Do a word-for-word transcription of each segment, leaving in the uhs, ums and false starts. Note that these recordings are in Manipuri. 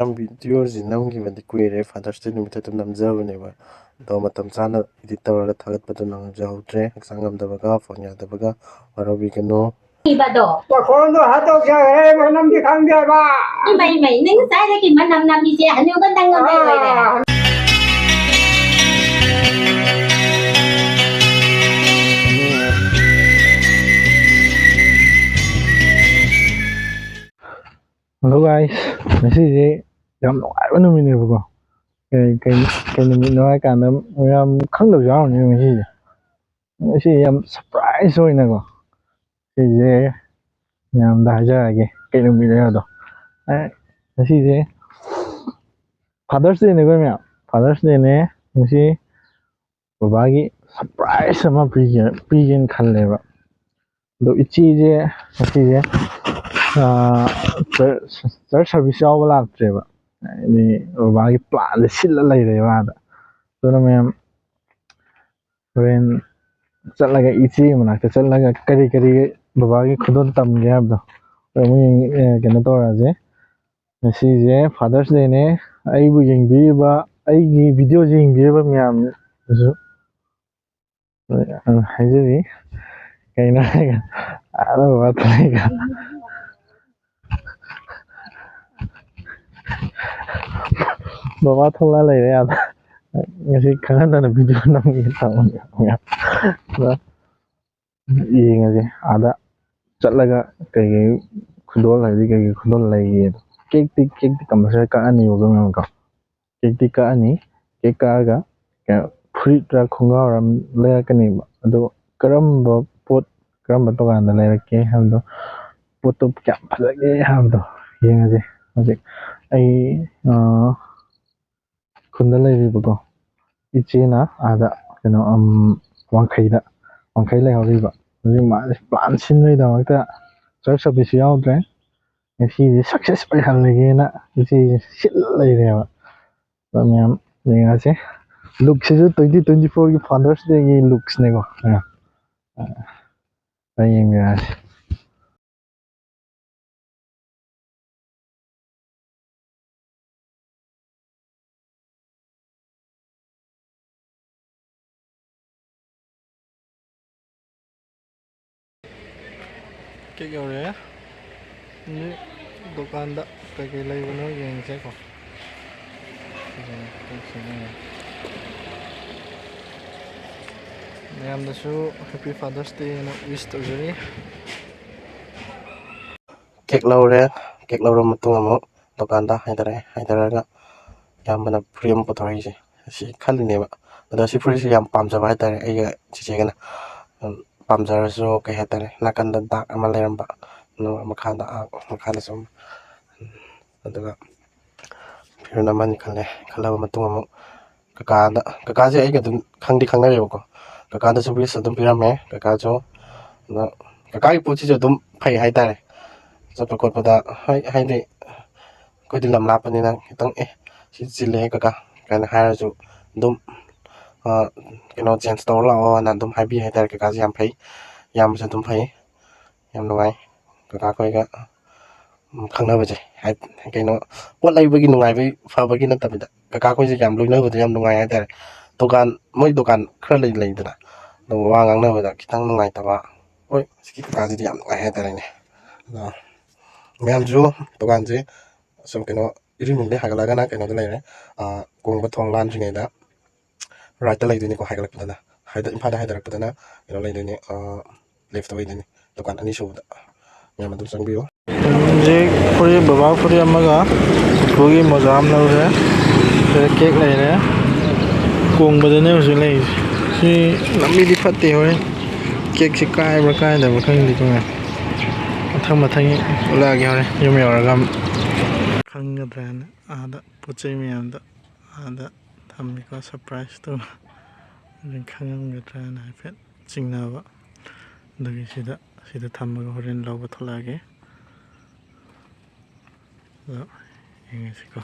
ꯌꯥꯝ ꯚꯤꯗꯤꯑꯣꯁꯤ ꯅꯝꯈꯤꯕꯗꯤ ꯀꯨꯏꯔꯦ, ꯐꯥꯗꯔꯁ ꯗꯦ ꯅꯨꯃꯤꯠꯇ ꯑꯗꯨꯝ ꯅꯝꯖꯕꯅꯦꯕ, ꯑꯗꯣ ꯃꯇꯝ ꯆꯥꯅ ꯏꯗꯤꯠ ꯇꯧꯔꯒ ꯊꯥꯒꯠꯄꯗꯣ ꯅꯪꯍꯧꯗ꯭ꯔꯦ, ꯍꯛꯆꯥꯡ ꯉꯝꯗꯕꯒ ꯐꯣꯟ ꯌꯥꯗꯕꯒ, ꯋꯥꯔꯧꯕꯤꯒꯅꯨ꯫ ꯏꯕꯗꯣ꯫ ꯄꯥꯈꯣꯟꯗꯣ ꯍꯥ ꯇꯧꯖꯈ꯭ꯔꯦ, ꯃꯅꯝꯗꯤ ꯈꯪꯗꯦꯕ꯫ ꯏꯃꯩ, ꯏꯃꯩ, ꯅꯪ ꯉꯁꯥꯏꯗꯒꯤ ꯃꯅꯝ ꯅꯝꯃꯤꯁꯦ ꯍꯅꯨꯕ ꯅꯪ ꯉꯝꯃꯦ ꯑꯣꯏꯔꯦ꯫ ꯑꯥ꯫ Hello guys, ꯉꯁꯤꯁꯦ ꯌꯥꯝ ꯅꯨꯡꯉꯥꯏꯕ ꯅꯨꯃꯤꯠꯅꯦꯕꯀꯣ꯫ ꯀꯩ, ꯀꯩ, ꯀꯩ ꯅꯨꯃꯤꯠꯅꯣ ꯍꯥꯏ ꯀꯥꯟꯗ ꯃꯌꯥꯝ ꯈꯪꯗꯕꯁꯨ ꯌꯥꯎꯔꯝꯅꯤ ꯉꯁꯤꯁꯦ꯫ ꯉꯁꯤ ꯌꯥꯝ ꯁꯔꯄ꯭ꯔꯥꯏꯖ ꯑꯣꯏꯅꯀꯣ, ꯁꯤꯁꯦ ꯃꯌꯥꯝꯗ ꯍꯥꯏꯖꯔꯛꯑꯒꯦ ꯀꯩ ꯅꯨꯃꯤꯠꯅꯣ ꯍꯥꯏꯕꯗꯣ꯫ ꯑꯦ, ꯉꯁꯤꯁꯦ ꯐꯥꯗꯔꯁ ꯗꯦꯅꯦꯀꯣ ꯃꯌꯥꯝ, ꯐꯥꯗꯔꯁ ꯗꯦꯅꯦ꯫ ꯉꯁꯤ ꯕꯕꯥꯒꯤ ꯁꯔꯄ꯭ꯔꯥꯏꯖ ꯑꯃ ꯄꯤꯒꯦ, ꯄꯤꯒꯦꯅ ꯈꯜꯂꯦꯕ꯫ ꯑꯗꯣ ꯏꯆꯦꯁꯦ ꯉꯁꯤꯁꯦ, ꯑꯥ, ꯆꯔ-, ꯆꯔꯆ ꯁꯥꯔꯚꯤꯁ ꯌꯥꯎꯕ ꯂꯥꯛꯇ꯭ꯔꯦꯕ, ꯍꯥꯏꯗꯤ ꯕꯕꯥꯒꯤ ꯄ꯭ꯂꯥꯟꯁꯦ ꯁꯤꯜꯂ ꯂꯩꯔꯦꯕ ꯑꯥꯗ꯫ ꯑꯗꯨꯅ ꯃꯌꯥꯝ ꯍꯣꯔꯦꯟ ꯆꯠꯂꯒ, ꯏꯆꯦ ꯃꯅꯥꯛꯇ ꯆꯠꯂꯒ ꯀꯔꯤ ꯀꯔꯤ ꯕꯕꯥꯒꯤ ꯈꯨꯗꯣꯜ ꯇꯝꯒꯦ ꯍꯥꯏꯕꯗꯣ ꯑꯃꯨꯛ ꯌꯦꯡ-, ꯑꯦ, ꯀꯩꯅꯣ ꯇꯧꯔꯁꯦ꯫ ꯉꯁꯤꯁꯦ ꯐꯥꯗꯔꯁ ꯗꯦꯅꯦ꯫ ꯑꯩꯕꯨ ꯌꯦꯡꯕꯤꯔꯤꯕ, ꯑꯩꯒꯤ ꯚꯤꯗꯤꯑꯣꯁꯦ ꯌꯦꯡꯕꯤꯔꯤꯕ ꯃꯌꯥꯝꯗꯁꯨ ꯍꯥꯏꯖꯔꯤ꯫ ꯀꯩꯅꯣ ꯍꯥꯏꯔꯒ, ꯑꯥꯗ ꯕꯕꯥ ꯊꯣꯛꯂꯛꯏꯒ꯫ ꯕꯕꯥ ꯊꯣꯛꯂꯛꯑ ꯂꯩꯔꯦ ꯑꯥꯗ꯫ ꯉꯁꯤ ꯈꯪꯍꯟꯗꯅ ꯚꯤꯗꯤꯑꯣ ꯅꯝꯒꯦ ꯇꯧꯕꯅꯦ꯫ ꯑꯗꯣ ꯌꯦꯡꯉꯁꯦ ꯑꯥꯗ ꯆꯠꯂꯒ ꯀꯩꯀꯩ ꯈꯨꯗꯣꯜ, ꯍꯥꯏꯗꯤ ꯀꯩꯀꯩ ꯈꯨꯗꯣꯜ ꯂꯩꯒꯦꯗꯣ꯫ ꯀꯦꯛꯇꯤ, ꯀꯦꯛꯇꯤ ꯀꯝꯄꯜꯁꯔꯤ ꯀꯛꯑꯅꯤꯕꯀꯣ ꯃꯌꯥꯝꯀꯣ꯫ ꯀꯦꯛꯇꯤ ꯀꯛꯑꯅꯤ꯫ ꯀꯦꯛ ꯀꯛꯑꯒ ꯀꯩꯅꯣ, ꯐꯨꯔꯤꯠꯔ ꯈꯣꯡꯒ꯭ꯔꯥꯎꯔ ꯑꯃ ꯂꯩꯔꯛꯀꯅꯦꯕ꯫ ꯑꯗꯣ ꯀꯔꯝꯕ ꯄꯣꯠ, ꯀꯔꯝꯕ ꯗꯨꯀꯥꯟꯗ ꯂꯩꯔꯛꯀꯦ ꯍꯥꯏꯕꯗꯣ, ꯄꯣꯠꯇꯣ ꯀꯌꯥꯝ ꯐꯖꯒꯦ ꯍꯥꯏꯕꯗꯣ ꯌꯦꯡꯉꯁꯦ꯫ ꯍꯧꯖꯤꯛ ꯑꯩ, ꯑ, ꯈꯨꯟꯗ ꯂꯩꯔꯤꯕꯀꯣ, ꯏꯆꯦꯅ ꯑꯥꯗ ꯀꯩꯅꯣ, ꯎꯝ, ꯋꯥꯡꯈꯩꯗ, ꯋꯥꯡꯈꯩ ꯂꯩꯍꯧꯔꯤꯕ꯫ ꯍꯧꯖꯤꯛ ꯃꯥꯁꯦ ꯄ꯭ꯂꯥꯟ ꯁꯤꯟꯕꯒꯤꯗꯃꯛꯇ ꯆꯔꯆ ꯁꯥꯔꯚꯤꯁꯁꯨ ꯌꯥꯎꯗ꯭ꯔꯦ꯫ ꯉꯁꯤꯁꯦ ꯁꯛꯁꯦꯁ ꯑꯣꯏꯍꯜꯂꯒꯦꯅ ꯏꯆꯦꯁꯦ ꯁꯤꯜ ꯂꯩꯔꯦꯕ꯫ ꯑꯗꯣ ꯃꯌꯥꯝ ꯌꯦꯡꯉꯁꯦ꯫ ꯂꯨꯛꯁꯤꯁꯨ twenty twenty fourꯒꯤ Father's Dayꯒꯤ ꯂꯨꯛꯁꯅꯦꯀꯣ꯫ ꯑ, ꯑ, ꯌꯦꯡꯕꯤꯔꯛꯑꯁꯦ꯫ ꯍꯦꯛ ꯌꯧꯔꯦ꯫ ꯍꯧꯖꯤꯛ ꯗꯨꯀꯥꯟꯗ ꯀꯩꯀꯩ ꯂꯩꯕꯅꯣ ꯌꯦꯡꯁꯦꯀꯣ꯫ ꯃꯌꯥꯝꯗꯁꯨ Happy Father's Day ꯍꯥꯏꯅ wish ꯇꯧꯖꯔꯤ꯫ ꯀꯦꯛ ꯂꯧꯔꯦ꯫ ꯀꯦꯛ ꯂꯧꯔ ꯃꯇꯨꯡ ꯑꯃꯨꯛ ꯗꯨꯀꯥꯟꯗ ꯍꯥꯏꯊꯔꯛꯑꯦ꯫ ꯍꯥꯏꯊꯔꯒ ꯏꯌꯥꯝꯕꯅ ꯐꯨꯔꯤꯠ ꯑꯃ ꯄꯨꯊꯣꯔꯛꯏꯁꯦ, ꯑꯁꯤ ꯈꯜꯂꯤꯅꯦꯕ꯫ ꯑꯗꯣ ꯁꯤ ꯐꯨꯔꯤꯠꯁꯦ ꯌꯥꯝ ꯄꯥꯝꯖꯕ ꯍꯥꯏꯇꯥꯔꯦ ꯑꯩꯒ ꯆꯤꯆꯦꯒꯅ꯫ ꯎꯝ, ꯄꯥꯝꯖꯔꯁꯨ, ꯀꯩ ꯍꯥꯏꯇꯥꯔꯦ, ꯅꯥꯀꯟꯗ ꯗꯥꯛ ꯑꯃ ꯂꯩꯔꯝꯕ, ꯑꯗꯨꯒ ꯃꯈꯥꯗ, ꯑꯥ, ꯃꯈꯥꯗ ꯁꯨꯝ, ꯑꯗꯨꯒ ꯐꯤꯔꯣꯜ ꯑꯃꯅꯤ ꯈꯜꯂꯦ꯫ ꯈꯜꯂꯕ ꯃꯇꯨꯡ ꯑꯃꯨꯛ ꯀꯀꯥꯗ, ꯀꯀꯥꯁꯦ ꯑꯩꯒ ꯑꯗꯨꯝ ꯈꯪꯗꯤ ꯈꯪꯅꯔꯦꯕꯀꯣ꯫ ꯀꯀꯥꯗꯁꯨ wish ꯑꯗꯨꯝ ꯄꯤꯔꯝꯃꯦ꯫ ꯀꯀꯥꯁꯨ, ꯑꯗꯣ ꯀꯀꯥꯒꯤ ꯄꯣꯠꯁꯤꯁꯨ ꯑꯗꯨꯝ ꯐꯩ ꯍꯥꯏꯇꯥꯔꯦ꯫ ꯆꯠꯄ ꯈꯣꯠꯄꯗ, ꯍꯣꯏ, ꯍꯥꯏꯗꯤ ꯑꯩꯈꯣꯏꯗꯤ ꯂꯝ ꯂꯥꯞꯄꯅꯤꯅ ꯈꯤꯇꯪ, "ꯑꯦ, ꯁꯤ ꯆꯤꯜꯂꯦ ꯀꯀꯥ" ꯀꯥꯏꯅ ꯍꯥꯏꯔꯁꯨ ꯑꯗꯨꯝ, ꯑ, ꯀꯩꯅꯣ, change ꯇꯧꯔ ꯂꯥꯛꯑꯣꯅ ꯑꯗꯨꯝ ꯍꯥꯏꯕꯤ ꯍꯥꯏꯇꯥꯔꯦ꯫ ꯀꯀꯥꯁꯦ ꯌꯥꯝ ꯐꯩ, ꯏꯌꯥꯝꯕꯁꯨ ꯑꯗꯨꯝ ꯐꯩ, ꯌꯥꯝ ꯅꯨꯡꯉꯥꯏ ꯀꯀꯥ ꯑꯩꯈꯣꯏꯒ, ꯎꯝ, ꯈꯪꯅꯕꯁꯦ꯫ ꯍꯥꯏ-, ꯀꯩꯅꯣ, ꯄꯣꯠ ꯂꯩꯕꯒꯤ ꯅꯨꯡꯉꯥꯏꯕꯒꯤ, ꯐꯕꯒꯤ ꯅꯠꯇꯕꯤꯗ ꯀꯀꯥ ꯑꯩꯈꯣꯏꯁꯦ ꯌꯥꯝ ꯂꯣꯏꯅꯕꯗ ꯌꯥꯝ ꯅꯨꯡꯉꯥꯏ ꯍꯥꯏꯇꯥꯔꯦ꯫ ꯗꯨꯀꯥꯟ, ꯃꯣꯏ ꯗꯨꯀꯥꯟ ꯈꯔ ꯂꯩ, ꯂꯩꯗꯅ, ꯑꯗꯣ ꯋꯥ ꯉꯥꯡꯅꯕꯗ ꯈꯤꯇꯪ ꯅꯨꯡꯉꯥꯏꯇꯕ꯫ ꯍꯣꯏ, ꯍꯧꯖꯤꯛꯀꯤ ꯀꯀꯥꯁꯤꯗꯤ ꯌꯥꯝ ꯅꯨꯡꯉꯥꯏ ꯍꯥꯏꯇꯥꯔꯦꯅꯦ꯫ ꯑꯗꯣ ꯃꯌꯥꯝꯁꯨ ꯗꯨꯀꯥꯟꯁꯦ ꯁꯨꯝ ꯀꯩꯅꯣ, ꯏꯔꯤꯜ ꯂꯣꯡꯗꯩ ꯍꯥꯏꯒꯠꯂꯛꯑꯒꯅ ꯀꯩꯅꯣꯗ ꯂꯩꯔꯦ, ꯑꯥ, ꯀꯣꯡꯕ ꯊꯣꯡ ꯂꯥꯟꯗ꯭ꯔꯤꯉꯩꯗ right ꯂꯩꯗꯣꯏꯅꯤꯀꯣ, ꯍꯥꯏꯒꯠꯂꯛꯄꯗꯅ꯫ ꯍꯥꯏꯗ-, ꯏꯝꯐꯥꯜꯗ ꯍꯥꯏꯒꯠꯂꯛꯄꯗꯅ ꯀꯩꯅꯣ ꯂꯩꯗꯣꯏꯅꯤ, ꯑꯥ, left ꯑꯣꯏꯗꯣꯏꯅꯤ, ꯗꯨꯀꯥꯟ ꯑꯅꯤꯁꯨꯕꯗ꯫ ꯃꯌꯥꯝ ꯑꯗꯨꯝ ꯆꯪꯕꯤꯌꯨ꯫ ꯍꯧꯖꯤꯛ ꯐꯨꯔꯤꯠ, ꯕꯕꯥ ꯐꯨꯔꯤꯠ ꯑꯃꯒ ꯄꯨꯄꯨꯒꯤ ꯃꯣꯖꯥ ꯑꯃ ꯂꯧꯔꯦ꯫ ꯁꯤꯗ ꯀꯦꯛ ꯂꯩꯔꯦ꯫ ꯀꯣꯡꯕꯗꯅꯦ ꯍꯧꯖꯤꯛ ꯂꯩꯔꯤꯁꯦ꯫ ꯁꯤ ꯂꯝꯕꯤꯗꯤ ꯐꯠꯇꯦ, ꯍꯣꯔꯦꯟ ꯀꯦꯛꯁꯤ ꯀꯥꯏꯕ꯭ꯔꯥ ꯀꯥꯏꯗꯕ꯭ꯔꯥ ꯈꯪꯗꯦꯀꯣ, ꯃꯌꯥꯝ꯫ ꯃꯊꯪ ꯃꯊꯪ ꯎꯠꯂꯛꯑꯒꯦ ꯍꯣꯔꯦꯟ ꯌꯨꯝ ꯌꯧꯔꯒ ꯑꯃꯨꯛ꯫ ꯈꯪꯒꯗ꯭ꯔꯥꯅ ꯑꯥꯗ ꯄꯣꯠ ꯆꯩ ꯃꯌꯥꯝꯗꯣ ꯑꯥꯗ ꯊꯝꯃꯤꯀꯣ, surprise ꯇꯧꯕ꯫ ꯑꯗꯨ ꯈꯪꯉꯝꯒꯗ꯭ꯔꯥꯅ ꯍꯥꯏꯐꯦꯠ ꯆꯤꯡꯅꯕ꯫ ꯑꯗꯨꯒꯤ ꯁꯤꯗ, ꯁꯤꯗ ꯊꯝꯃꯒ ꯍꯣꯔꯦꯟ ꯂꯧꯕ ꯊꯣꯛꯂꯛꯑꯒꯦ꯫ ꯑꯗꯣ ꯌꯦꯡꯉꯁꯤꯀꯣ,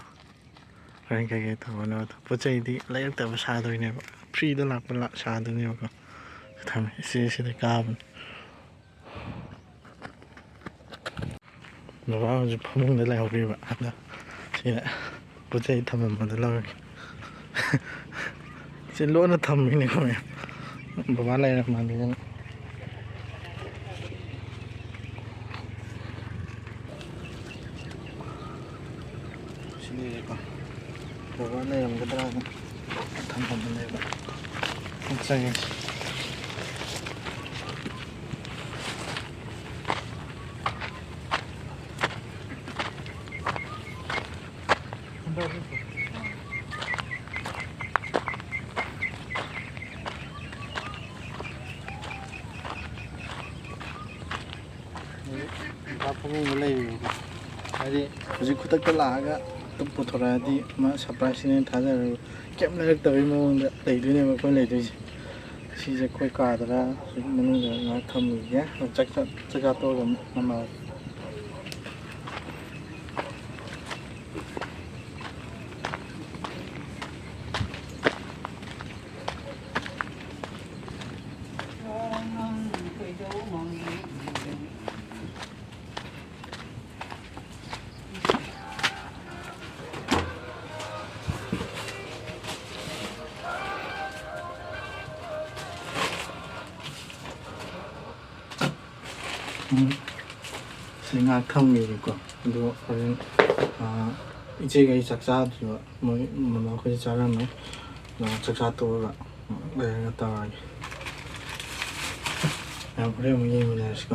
ꯍꯣꯔꯦꯟ ꯀꯩꯀꯩ ꯇꯧꯕꯅꯣꯗꯣ꯫ ꯄꯣꯠ ꯆꯩꯗꯤ ꯂꯩꯔꯛꯇꯕ ꯁꯥꯗꯣꯏꯅꯦꯕ, free ꯗ ꯂꯥꯛꯄ ꯂꯥ-, ꯁꯥꯗꯣꯏꯅꯦꯕꯀꯣ꯫ ꯊꯝꯃꯦ, ꯁꯤ, ꯁꯤꯗ ꯀꯥꯕꯅꯤ꯫ ꯕꯕꯥ ꯍꯧꯖꯤꯛ ꯐꯃꯨꯡꯗ ꯂꯩꯍꯧꯔꯤꯕ꯫ ꯑꯗ ꯁꯤꯗ ꯄꯣꯠ ꯆꯩ ꯊꯝꯃꯝꯕꯗꯣ ꯂꯧꯔꯒꯦ꯫ ꯁꯤ ꯂꯣꯟꯅ ꯊꯝꯃꯤꯅꯦꯀꯣ ꯃꯌꯥꯝ꯫ ꯕꯕꯥ ꯂꯩꯔꯝꯃꯗꯤꯅ꯫ ꯁꯤꯅꯦꯀꯣ, ꯕꯕꯥ ꯂꯩꯔꯝꯒꯗ꯭ꯔꯥꯅ ꯊꯝꯐꯝꯗ ꯂꯩꯕ꯫ ꯆꯪꯉꯁꯤ꯫ ꯐꯃꯨꯡꯗ ꯂꯩꯔꯤꯕꯀꯣ꯫ ꯍꯥꯏꯗꯤ ꯍꯧꯖꯤꯛ ꯈꯨꯗꯛꯇ ꯂꯥꯛꯑꯒ ꯑꯗꯨꯝ ꯄꯨꯊꯣꯔꯛꯑꯗꯤ ꯃꯥ ꯁꯔꯄ꯭ꯔꯥꯏꯖꯅꯦꯅ ꯊꯥꯖꯔꯒ ꯀꯩꯝ ꯂꯩꯔꯛꯇꯕꯒꯤ ꯃꯑꯣꯡꯗ ꯂꯩꯗꯣꯏꯅꯦꯕ ꯑꯩꯈꯣꯏ ꯂꯩꯗꯣꯏꯁꯦ꯫ ꯁꯤꯁꯦ ꯑꯩꯈꯣꯏ ꯀꯥꯗꯔ ꯍꯧꯖꯤꯛ ꯃꯅꯨꯡꯗ ꯉꯥꯏꯍꯥꯛ ꯊꯝꯃꯨꯈꯤꯒꯦ꯫ ꯆꯥꯛ ꯆꯥ-, ꯆꯥꯛ ꯆꯥ ꯇꯣꯛꯑꯒ ꯑꯃꯨꯛ ꯃꯃꯥ ꯎꯝ꯫ ꯁꯤ ꯉꯥꯏꯍꯥꯛ ꯊꯝꯈꯤꯒꯦꯀꯣ꯫ ꯑꯗꯣ ꯍꯣꯔꯦꯟ, ꯑꯥ, ꯏꯆꯦꯒ ꯑꯩ ꯆꯥꯛ ꯆꯥꯗ꯭ꯔꯤꯕ꯫ ꯃꯣꯏ ꯃꯃꯥ ꯈꯣꯏꯗꯤ ꯆꯥꯔꯝꯃꯦ꯫ ꯑꯗꯣ ꯆꯥꯛ ꯆꯥ ꯇꯣꯛꯑꯒ ꯂꯩꯔꯒ ꯇꯧꯔꯒꯦ꯫ ꯃꯌꯥꯝ ꯍꯣꯔꯦꯟ ꯑꯃꯨꯛ ꯌꯦꯡꯃꯤꯟꯅꯔꯁꯤꯀꯣ꯫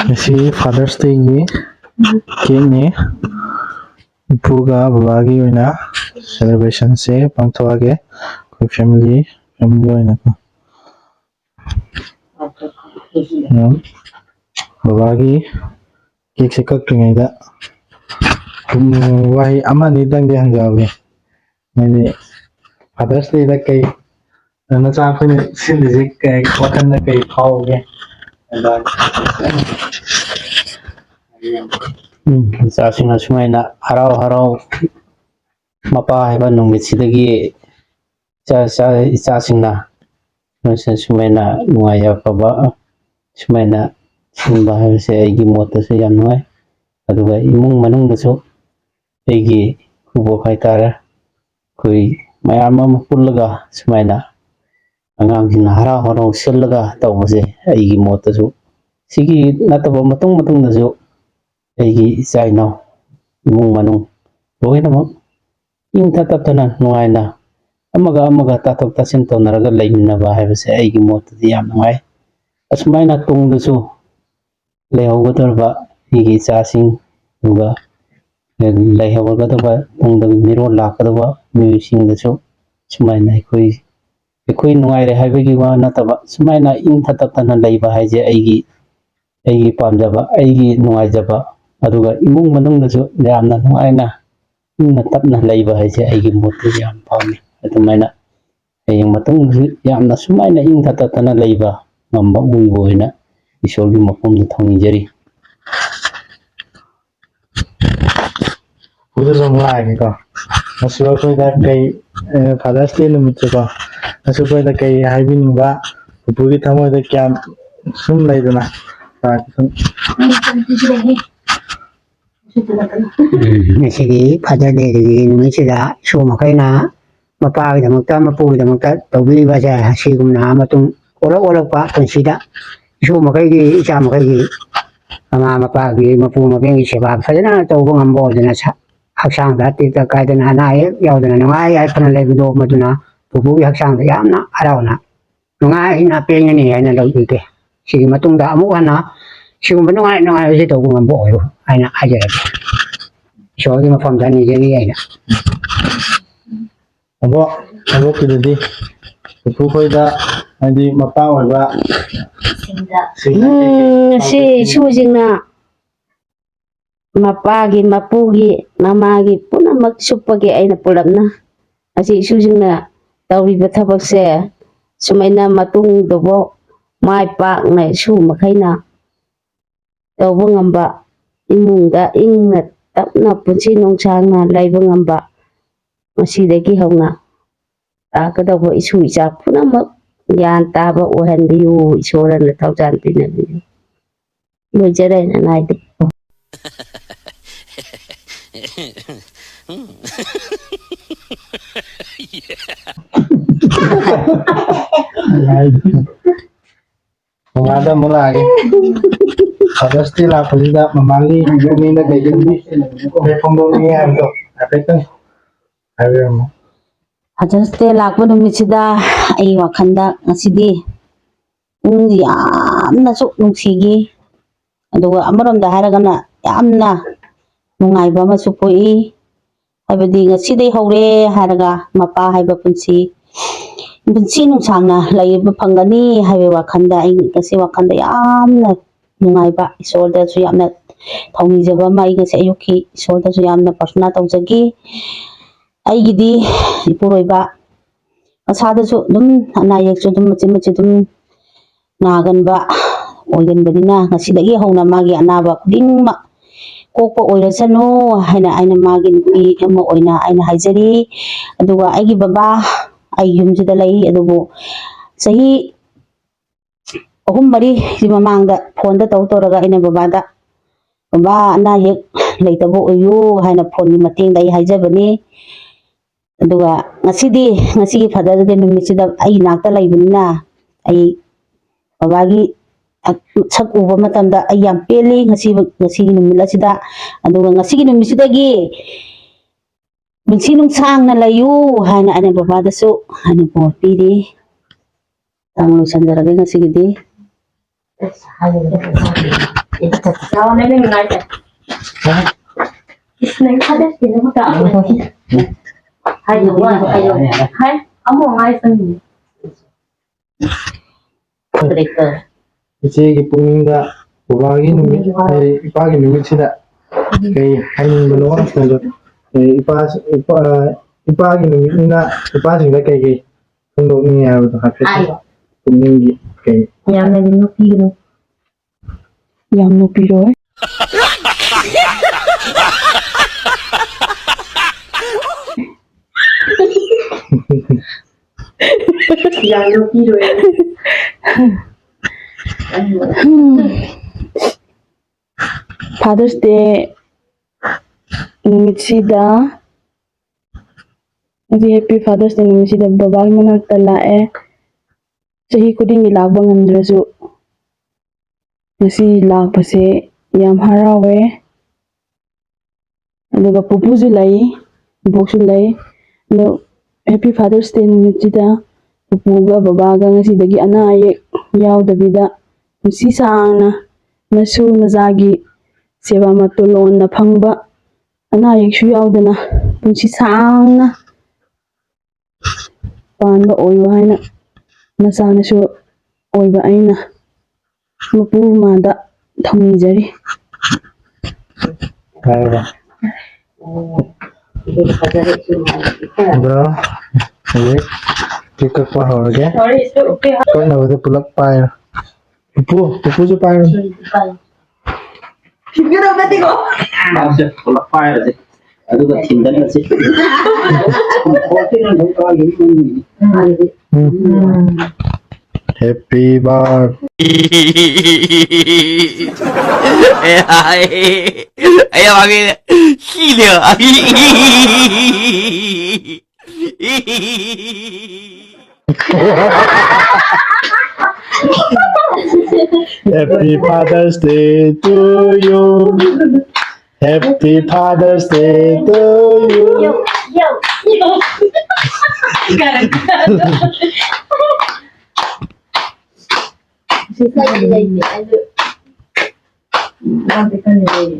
ꯉꯁꯤ Father's Dayꯒꯤ cakeꯅꯤ꯫ ꯏꯄꯨꯒ ꯕꯕꯥꯒꯤ ꯑꯣꯏꯅ celebrationꯁꯦ ꯄꯥꯡꯊꯣꯛꯑꯒꯦ꯫ ꯑꯩꯈꯣꯏ family, family ꯑꯣꯏꯅꯀꯣ꯫ ꯎꯝ, ꯕꯕꯥꯒꯤ cakeꯁꯦ ꯀꯛꯇ꯭ꯔꯤꯉꯩꯗ, ꯎꯝ, ꯋꯥꯍꯩ ꯑꯃ ꯑꯅꯤꯗꯪꯗꯤ ꯍꯪꯖꯍꯧꯒꯦ꯫ ꯍꯥꯏꯗꯤ Father's Dayꯗ ꯀꯩ, ꯅꯆꯥ ꯑꯩꯈꯣꯏꯅ ꯁꯤꯜꯂꯤꯁꯦ ꯀꯩ, ꯋꯥꯈꯜꯗ ꯀꯩ ꯐꯥꯎꯒꯦ? ꯑꯗ ꯎꯝ, ꯏꯆꯥꯁꯤꯡꯅ ꯁꯨꯃꯥꯏꯅ ꯍꯔꯥꯎ ꯍꯔꯥꯎ ꯃꯄꯥ ꯍꯥꯏꯕ ꯅꯨꯃꯤꯠꯁꯤꯗꯒꯤ ꯏꯆꯥ, ꯏꯆꯥ, ꯏꯆꯥꯁꯤꯡꯅ ꯁꯨꯃꯥꯏꯅ ꯅꯨꯡꯉꯥꯏ ꯌꯥꯏꯐꯕ ꯁꯨꯃꯥꯏꯅ ꯁꯤꯟꯕ ꯍꯥꯏꯕꯁꯦ ꯑꯩꯒꯤ ꯃꯣꯠꯇꯁꯨ ꯌꯥꯝ ꯅꯨꯡꯉꯥꯏ꯫ ꯑꯗꯨꯒ ꯏꯃꯨꯡ ꯃꯅꯨꯡꯗꯁꯨ ꯑꯩꯒꯤ ꯏꯀꯨꯕꯣꯛ ꯍꯥꯏꯇꯥꯔꯦ, ꯑꯩꯈꯣꯏ ꯃꯌꯥꯝ ꯑꯃ ꯄꯨꯜꯂꯒ ꯁꯨꯃꯥꯏꯅ ꯑꯉꯥꯡꯁꯤꯡꯅ ꯍꯔꯥꯎ ꯍꯔꯥꯎ ꯁꯤꯜꯂꯒ ꯇꯧꯕꯁꯦ ꯑꯩꯒꯤ ꯃꯣꯠꯇꯁꯨ꯫ ꯁꯤꯒꯤ ꯅꯠꯇꯕ ꯃꯇꯨꯡ ꯃꯇꯨꯡꯗꯁꯨ ꯑꯩꯒꯤ ꯏꯆꯥ ꯏꯅꯥꯎ, ꯏꯃꯨꯡ ꯃꯅꯨꯡ ꯂꯣꯏꯅꯃꯛ ꯏꯪ ꯇꯞ ꯇꯞꯇꯅ ꯅꯨꯡꯉꯥꯏꯅ ꯑꯃꯒ ꯑꯃꯒ ꯇꯥꯊꯣꯛ ꯇꯥꯁꯤꯟ ꯇꯧꯅꯔꯒ ꯂꯩꯃꯤꯟꯅꯕ ꯍꯥꯏꯕꯁꯦ ꯑꯩꯒꯤ ꯃꯣꯠꯇꯗꯤ ꯌꯥꯝ ꯅꯨꯡꯉꯥꯏ꯫ ꯑꯁꯨꯃꯥꯏꯅ ꯇꯨꯡꯗꯁꯨ ꯂꯩꯍꯧꯒꯗꯧꯔꯤꯕ ꯑꯩꯒꯤ ꯏꯆꯥꯁꯤꯡ, ꯑꯗꯨꯒ ꯂꯩꯍꯧꯔꯒꯗꯕ ꯇꯨꯡꯗ ꯃꯤꯔꯣꯜ ꯂꯥꯛꯀꯗꯕ ꯃꯤꯑꯣꯏꯁꯤꯡꯗꯁꯨ ꯁꯨꯃꯥꯏꯅ ꯑꯩꯈꯣꯏ, ꯑꯩꯈꯣꯏ ꯅꯨꯡꯉꯥꯏꯔꯦ ꯍꯥꯏꯕꯒꯤ ꯋꯥ ꯅꯠꯇꯕ, ꯁꯨꯃꯥꯏꯅ ꯏꯪ ꯇꯞ ꯇꯞꯇꯅ ꯂꯩꯕ ꯍꯥꯏꯁꯦ ꯑꯩꯒꯤ, ꯑꯩꯒꯤ ꯄꯥꯝꯖꯕ, ꯑꯩꯒꯤ ꯅꯨꯡꯉꯥꯏꯖꯕ, ꯑꯗꯨꯒ ꯏꯃꯨꯡ ꯃꯅꯨꯡꯗꯁꯨ ꯌꯥꯝꯅ ꯅꯨꯡꯉꯥꯏꯅ ꯏꯪꯅ ꯇꯞꯅ ꯂꯩꯕ ꯍꯥꯏꯁꯦ ꯑꯩꯒꯤ ꯃꯣꯠꯇꯗꯤ ꯌꯥꯝ ꯄꯥꯝꯃꯤ꯫ ꯑꯗꯨꯃꯥꯏꯅ ꯍꯌꯦꯡ ꯃꯇꯨꯡꯗꯁꯨ ꯌꯥꯝꯅ ꯁꯨꯃꯥꯏꯅ ꯏꯪ ꯇꯞ ꯇꯞꯇꯅ ꯂꯩꯕ ꯉꯝꯕ ꯑꯣꯏꯕ ꯑꯣꯏꯅ ꯏꯁꯣꯔꯒꯤ ꯃꯐꯝꯗ ꯊꯧꯅꯤꯖꯔꯤ꯫ ꯄꯨꯄꯨꯗꯁꯨ ꯑꯃꯨꯛ ꯂꯥꯛꯑꯒꯦꯀꯣ꯫ ꯉꯁꯤ ꯑꯩꯈꯣꯏꯗ ꯀꯩ, ꯑ, Father's Day ꯅꯨꯃꯤꯠꯁꯦꯀꯣ, ꯉꯁꯤ ꯑꯩꯈꯣꯏꯗ ꯀꯩ ꯍꯥꯏꯕꯤꯅꯤꯡꯕ, ꯄꯨꯄꯨꯒꯤ ꯊꯃꯣꯏꯗ ꯀꯌꯥꯝ ꯁꯨꯝ ꯂꯩꯗꯅ, ꯑ, ꯁꯨꯝ ꯎꯝ, ꯉꯁꯤꯒꯤ Father Day ꯒꯤ ꯅꯨꯃꯤꯠꯁꯤꯗ ꯏꯁꯨ ꯃꯈꯩꯅ ꯃꯄꯥꯒꯤꯗꯃꯛꯇ, ꯃꯄꯨꯒꯤꯗꯃꯛꯇ ꯇꯧꯕꯤꯔꯤꯕꯁꯦ, ꯑꯁꯤꯒꯨꯝꯅ ꯃꯇꯨꯡ ꯑꯣꯜꯂꯛ ꯑꯣꯜꯂꯛꯄ ꯄꯨꯟꯁꯤꯗ ꯏꯁꯨ ꯃꯈꯩꯒꯤ, ꯏꯆꯥ ꯃꯈꯩꯒꯤ ꯃꯃꯥ ꯃꯄꯥꯒꯤ, ꯃꯄꯨ ꯃꯕꯦꯟꯒꯤ ꯁꯦꯕꯥ ꯐꯖꯅ ꯇꯧꯕ ꯉꯝꯕ ꯑꯣꯏꯗꯅ, ꯁ-, ꯍꯛꯆꯥꯡꯗ ꯇꯦꯛꯇ ꯀꯥꯏꯗꯅ, ꯑꯅꯥ ꯑꯌꯦꯛ ꯌꯥꯎꯗꯅ ꯅꯨꯡꯉꯥꯏ ꯌꯥꯏꯐꯅ ꯂꯩꯕꯗꯣ, ꯃꯗꯨꯅ ꯄꯨꯄꯨꯒꯤ ꯍꯛꯆꯥꯡꯗ ꯌꯥꯝꯅ ꯍꯔꯥꯎꯅ ꯅꯨꯡꯉꯥꯏꯅ ꯄꯦꯟꯒꯅꯤ ꯍꯥꯏꯅ ꯂꯧꯖꯒꯦ꯫ ꯁꯤꯒꯤ ꯃꯇꯨꯡꯗ ꯑꯃꯨꯛ ꯍꯟꯅ ꯁꯤꯒꯨꯝꯕ ꯅꯨꯡꯉꯥꯏ ꯅꯨꯡꯉꯥꯏꯕꯁꯤ ꯇꯧꯕ ꯉꯝꯕ ꯑꯣꯏꯔꯣ ꯍꯥꯏꯅ ꯍꯥꯏꯖꯔꯒꯦ꯫ ꯏꯁꯣꯔꯒꯤ ꯃꯐꯝꯗ ꯅꯤꯖꯔꯤ ꯑꯩꯅ꯫ ꯑꯕꯣꯛ, ꯑꯕꯣꯛꯀꯤꯗꯗꯤ ꯄꯨꯄꯨ ꯈꯣꯏꯗ ꯍꯥꯏꯗꯤ ꯃꯄꯥ ꯑꯣꯏꯕ ꯁꯤꯡꯗ ꯁꯤꯡꯗ ꯎꯝ, ꯁꯤ ꯏꯁꯨꯁꯤꯡꯅ ꯃꯄꯥꯒꯤ, ꯃꯄꯨꯒꯤ, ꯃꯃꯥꯒꯤ ꯄꯨꯝꯅꯃꯛ ꯁꯨꯞꯄꯒꯤ ꯑꯩꯅ ꯄꯨꯂꯞꯅ ꯑꯁꯤ ꯏꯁꯨꯁꯤꯡꯅ ꯇꯧꯔꯤꯕ ꯊꯕꯛꯁꯦ ꯁꯨꯃꯥꯏꯅ ꯃꯇꯨꯡꯗꯐꯥꯎ ꯃꯥꯏ ꯄꯥꯛꯅ ꯏꯁꯨ ꯃꯈꯩꯅ ꯇꯧꯕ ꯉꯝꯕ, ꯏꯃꯨꯡꯗ ꯏꯪꯅ ꯇꯞꯅ ꯄꯨꯟꯁꯤ ꯅꯨꯡꯁꯥꯡꯅ ꯂꯩꯕ ꯉꯝꯕ, ꯉꯁꯤꯗꯒꯤ ꯍꯧꯅ ꯂꯥꯛꯀꯗꯧꯕ ꯏꯁꯨ ꯏꯆꯥ ꯄꯨꯝꯅꯃꯛ ꯒ꯭ꯌꯥꯟ ꯇꯥꯕ ꯑꯣꯏꯍꯟꯕꯤꯌꯨ, ꯏꯁꯣꯔꯅ ꯊꯧꯖꯥꯜ ꯄꯤꯅꯕꯤꯌꯨ꯫ ꯂꯣꯏꯖꯔꯦ, ꯅꯅꯥꯏꯗꯤ꯫ ꯃꯃꯥꯗ ꯑꯃꯨꯛ ꯂꯥꯛꯑꯒꯦ꯫ Father's Day ꯂꯥꯛꯄꯁꯤꯗ ꯃꯃꯥꯒꯤ ꯄꯨꯛꯅꯤꯡꯗ ꯀꯩꯒꯨꯝꯕꯤ ꯀꯩ ꯐꯣꯡꯗꯣꯛꯅꯤꯡꯉꯦ ꯍꯥꯏꯕꯗꯣ ꯍꯥꯏꯐꯦꯠꯇꯪ ꯍꯥꯏꯕꯤꯔꯝꯃꯣ꯫ Father's Day ꯂꯥꯛꯄ ꯅꯨꯃꯤꯠꯁꯤꯗ ꯑꯩ ꯋꯥꯈꯜꯗ ꯉꯁꯤꯗꯤ ꯄꯨꯛꯅꯤꯡ ꯌꯥꯝꯅꯁꯨ ꯅꯨꯡꯁꯤꯈꯤ꯫ ꯑꯗꯨꯒ ꯑꯃꯔꯣꯝꯗ ꯍꯥꯏꯔꯒꯅ ꯌꯥꯝꯅ ꯅꯨꯡꯉꯥꯏꯕ ꯑꯃꯁꯨ ꯄꯣꯛꯏ꯫ ꯍꯥꯏꯕꯗꯤ ꯉꯁꯤꯗꯩ ꯍꯧꯔꯦ ꯍꯥꯏꯔꯒ ꯃꯄꯥ ꯍꯥꯏꯕ ꯄꯨꯟꯁꯤ, ꯄꯨꯟꯁꯤ ꯅꯨꯡꯁꯥꯡꯅ ꯂꯩꯕ ꯐꯪꯒꯅꯤ ꯍꯥꯏꯕꯒꯤ ꯋꯥꯈꯜꯗ ꯑꯩ ꯉꯁꯤ ꯋꯥꯈꯜꯗ ꯌꯥꯝꯅ ꯅꯨꯡꯉꯥꯏꯕ, ꯏꯁꯣꯔꯗꯁꯨ ꯌꯥꯝꯅ ꯊꯧꯅꯤꯖꯕ ꯑꯃ ꯑꯩ ꯉꯁꯤ ꯑꯌꯨꯛꯀꯤ ꯏꯁꯣꯔꯗꯁꯨ ꯌꯥꯝꯅ ꯄ꯭ꯔꯊꯅꯥ ꯇꯧꯖꯈꯤ꯫ ꯑꯩꯒꯤꯗꯤ ꯏꯄꯨꯔꯣꯏꯕ ꯃꯁꯥꯗꯁꯨ ꯑꯗꯨꯝ ꯑꯅꯥ ꯑꯌꯦꯛꯁꯨ ꯑꯗꯨꯝ ꯃꯆꯤꯠ ꯃꯆꯤꯠ ꯑꯗꯨꯝ ꯅꯥꯒꯟꯕ ꯑꯣꯏꯒꯟꯕꯅꯤꯅ ꯉꯁꯤꯗꯒꯤ ꯍꯧꯅ ꯃꯥꯒꯤ ꯑꯅꯥꯕ ꯈꯨꯗꯤꯡꯃꯛ ꯀꯣꯛꯄ ꯑꯣꯏꯔꯁꯅꯨ ꯍꯥꯏꯅ ꯑꯩꯅ ꯃꯥꯒꯤ ꯅꯨꯄꯤ ꯑꯃ ꯑꯣꯏꯅ ꯑꯩꯅ ꯍꯥꯏꯖꯔꯤ꯫ ꯑꯗꯨꯒ ꯑꯩꯒꯤ ꯕꯕꯥ ꯑꯩ ꯌꯨꯝꯁꯤꯗ ꯂꯩ, ꯑꯗꯨꯕꯨ ꯆꯍꯤ ꯑꯍꯨꯝ ꯃꯔꯤꯒꯤ ꯃꯃꯥꯡꯗ ꯐꯣꯟꯗ ꯇꯧ ꯇꯧꯔꯒ ꯑꯩꯅ ꯕꯕꯥꯗ, "ꯕꯕꯥ, ꯑꯅꯥ ꯑꯌꯦꯛ ꯂꯩꯇꯕ ꯑꯣꯏꯌꯨ" ꯍꯥꯏꯅ ꯐꯣꯟꯒꯤ ꯃꯇꯦꯡꯗ ꯑꯩ ꯍꯥꯏꯖꯕꯅꯤ꯫ ꯑꯗꯨꯒ ꯉꯁꯤꯗꯤ, ꯉꯁꯤꯒꯤ Father's Day ꯅꯨꯃꯤꯠꯁꯤꯗ ꯑꯩ ꯏꯅꯥꯛꯇ ꯂꯩꯕꯅꯤꯅ ꯑꯩ ꯕꯕꯥꯒꯤ ꯁꯛ ꯎꯕ ꯃꯇꯝꯗ ꯑꯩ ꯌꯥꯝ ꯄꯦꯜꯂꯤ ꯉꯁꯤ, ꯉꯁꯤꯒꯤ ꯅꯨꯃꯤꯠ ꯑꯁꯤꯗ꯫ ꯑꯗꯨꯒ ꯉꯁꯤꯒꯤ ꯅꯨꯃꯤꯠꯁꯤꯗꯒꯤ ꯄꯨꯟꯁꯤ ꯅꯨꯡꯁꯥꯡꯅ ꯂꯩꯌꯨ ꯍꯥꯏꯅ ꯑꯩꯅ ꯕꯕꯥꯗꯁꯨ ꯑꯩꯅ ꯕꯣꯔ ꯄꯤꯔꯤ꯫ ꯇꯥꯡ ꯂꯣꯏꯁꯟꯖꯔꯒꯦ ꯉꯁꯤꯒꯤꯗꯤ꯫ ꯍꯥꯏꯌꯣ, ꯍꯥꯏꯌꯣ, ꯍꯥꯏꯌꯣ꯫ ꯍꯥꯏ, ꯑꯃꯨꯛ ꯍꯥꯏꯁꯅꯨ꯫ ꯏꯆꯦꯒꯤ ꯄꯨꯛꯅꯤꯡꯗ ꯕꯕꯥꯒꯤ ꯅꯨꯃꯤꯠ, ꯍꯥꯏꯗꯤ ꯏꯄꯥꯒꯤ ꯅꯨꯃꯤꯠꯁꯤꯗ ꯀꯩ ꯍꯥꯏꯅꯤꯡꯕꯅꯣ? ꯑꯗꯣ, ꯑꯦ, ꯏꯄꯥ, ꯏꯄꯥ, ꯏꯄꯥꯒꯤ ꯅꯨꯃꯤꯠꯅꯤꯅ ꯏꯄꯥꯁꯤꯡꯗ ꯀꯩ ꯀꯩ ꯐꯣꯡꯗꯣꯛꯅꯤꯡꯉꯤ ꯍꯥꯏꯕꯗꯣ ꯍꯥꯏꯐꯦꯠ ꯍꯥꯏꯌꯣ꯫ ꯄꯨꯛꯅꯤꯡꯒꯤ ꯀꯩ? ꯌꯥꯝꯅꯗꯤ ꯅꯣꯛꯄꯤꯒꯅꯨ꯫ ꯌꯥꯝ ꯅꯣꯛꯄꯤꯔꯣꯏ꯫ ꯌꯥꯝ ꯅꯣꯛꯄꯤꯔꯣꯏ꯫ Father's Day ꯅꯨꯃꯤꯠꯁꯤꯗ, ꯉꯁꯤ Happy Father's Day ꯅꯨꯃꯤꯠꯁꯤꯗ ꯕꯕꯥꯒꯤ ꯃꯅꯥꯛꯇ ꯂꯥꯛꯑꯦ꯫ ꯆꯍꯤ ꯈꯨꯗꯤꯡꯒꯤ ꯂꯥꯛꯄ ꯉꯝꯗ꯭ꯔꯁꯨ, ꯉꯁꯤ ꯂꯥꯛꯄꯁꯦ ꯌꯥꯝ ꯍꯔꯥꯎꯋꯦ꯫ ꯑꯗꯨꯒ ꯄꯨꯄꯨꯁꯨ ꯂꯩ, ꯏꯕꯣꯛꯁꯨ ꯂꯩ꯫ ꯑꯗꯣ Happy Father's Day ꯅꯨꯃꯤꯠꯁꯤꯗ ꯄꯨꯄꯨꯒ ꯕꯕꯥꯒ ꯉꯁꯤꯗꯒꯤ ꯑꯅꯥ ꯑꯌꯦꯛ ꯌꯥꯎꯗꯕꯤꯗ ꯄꯨꯟꯁꯤ ꯁꯥꯡꯅ ꯅꯁꯨ ꯅꯆꯥꯒꯤ ꯁꯦꯕꯥ ꯃꯇꯣꯂꯣꯟꯅ ꯐꯪꯕ, ꯑꯅꯥ ꯑꯌꯦꯛꯁꯨ ꯌꯥꯎꯗꯅ ꯄꯨꯟꯁꯤ ꯁꯥꯡꯅ ꯄꯥꯟꯕ ꯑꯣꯏꯌꯨ ꯍꯥꯏꯅ ꯅꯆꯥꯅꯁꯨ ꯑꯣꯏꯕ ꯑꯩꯅ ꯃꯄꯨ ꯃꯃꯥꯗ ꯊꯧꯅꯤꯖꯔꯤ꯫ ꯍꯥꯏꯔꯣ꯫ ꯑꯗꯣ ꯍꯧꯖꯤꯛ ꯀꯦꯛ ꯀꯛꯄ ꯍꯧꯔꯒꯦ꯫ ꯀꯛꯅꯕꯗ ꯄꯨꯂꯞ ꯄꯥꯏꯔꯣ꯫ ꯄꯨꯄꯨ, ꯄꯨꯄꯨꯁꯨ ꯄꯥꯏꯔꯣ꯫ ꯁꯤꯡꯒꯗꯕ ꯅꯠꯇꯦꯀꯣ꯫ ꯃꯥꯁꯦ ꯄꯨꯂꯞ ꯄꯥꯏꯔꯁꯦ꯫ ꯑꯗꯨꯒ ꯊꯤꯟꯗꯠꯂꯁꯤ꯫ ꯎꯝ꯫ Happy birthday꯫ ꯑꯩ ꯃꯥꯒꯤ ꯁꯤꯅꯦꯕ꯫ Happy Father's Day to you. Happy Father's Day to you. ꯁꯤ ꯈꯔꯗꯤ ꯂꯩꯇꯦ ꯑꯗꯨ ꯃꯥꯗꯤ ꯈꯔꯗꯤ ꯂꯩꯔꯦ꯫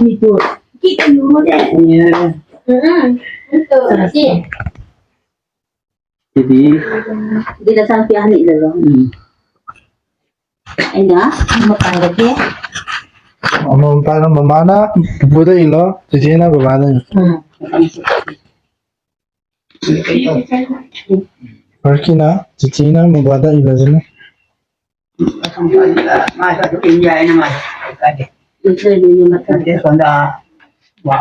ꯃꯤꯗꯣ ꯈꯤꯇꯪ ꯂꯨꯔꯦ꯫ ꯎꯝ, ꯎꯝ꯫ ꯁꯤ ꯁꯤꯗꯤ ꯑꯗꯨꯗꯤ ꯅꯆꯥꯅꯨꯄꯤ ꯑꯍꯟ ꯏꯜꯂꯔꯣ? ꯎꯝ꯫ ꯑꯩꯅ ꯑꯃ ꯄꯥꯏꯔꯒꯦ꯫ ꯑꯃꯃꯝ ꯄꯥꯏꯔꯣ꯫ ꯃꯃꯥꯅ ꯄꯨꯄꯨꯗ ꯏꯜꯂꯣ, ꯆꯤꯆꯦꯅ ꯕꯕꯥꯗ ꯏꯜꯂꯣ꯫ ꯎꯝ꯫ ꯐꯥꯔꯁꯀꯤꯅ ꯆꯤꯆꯦꯅ ꯕꯕꯥꯗ ꯏꯜꯂꯁꯤꯅꯦ꯫ ꯃꯥꯁꯨ ꯑꯗꯨꯝ ꯏꯟ ꯌꯥꯏꯅ ꯃꯥꯁꯨ ꯀꯥꯏꯗꯦ꯫ ꯏꯟꯊꯣꯏꯕꯤꯅ ꯃꯊꯪ꯫ ꯆꯤꯆꯦ ꯁꯣꯝꯗ ꯋꯥ꯫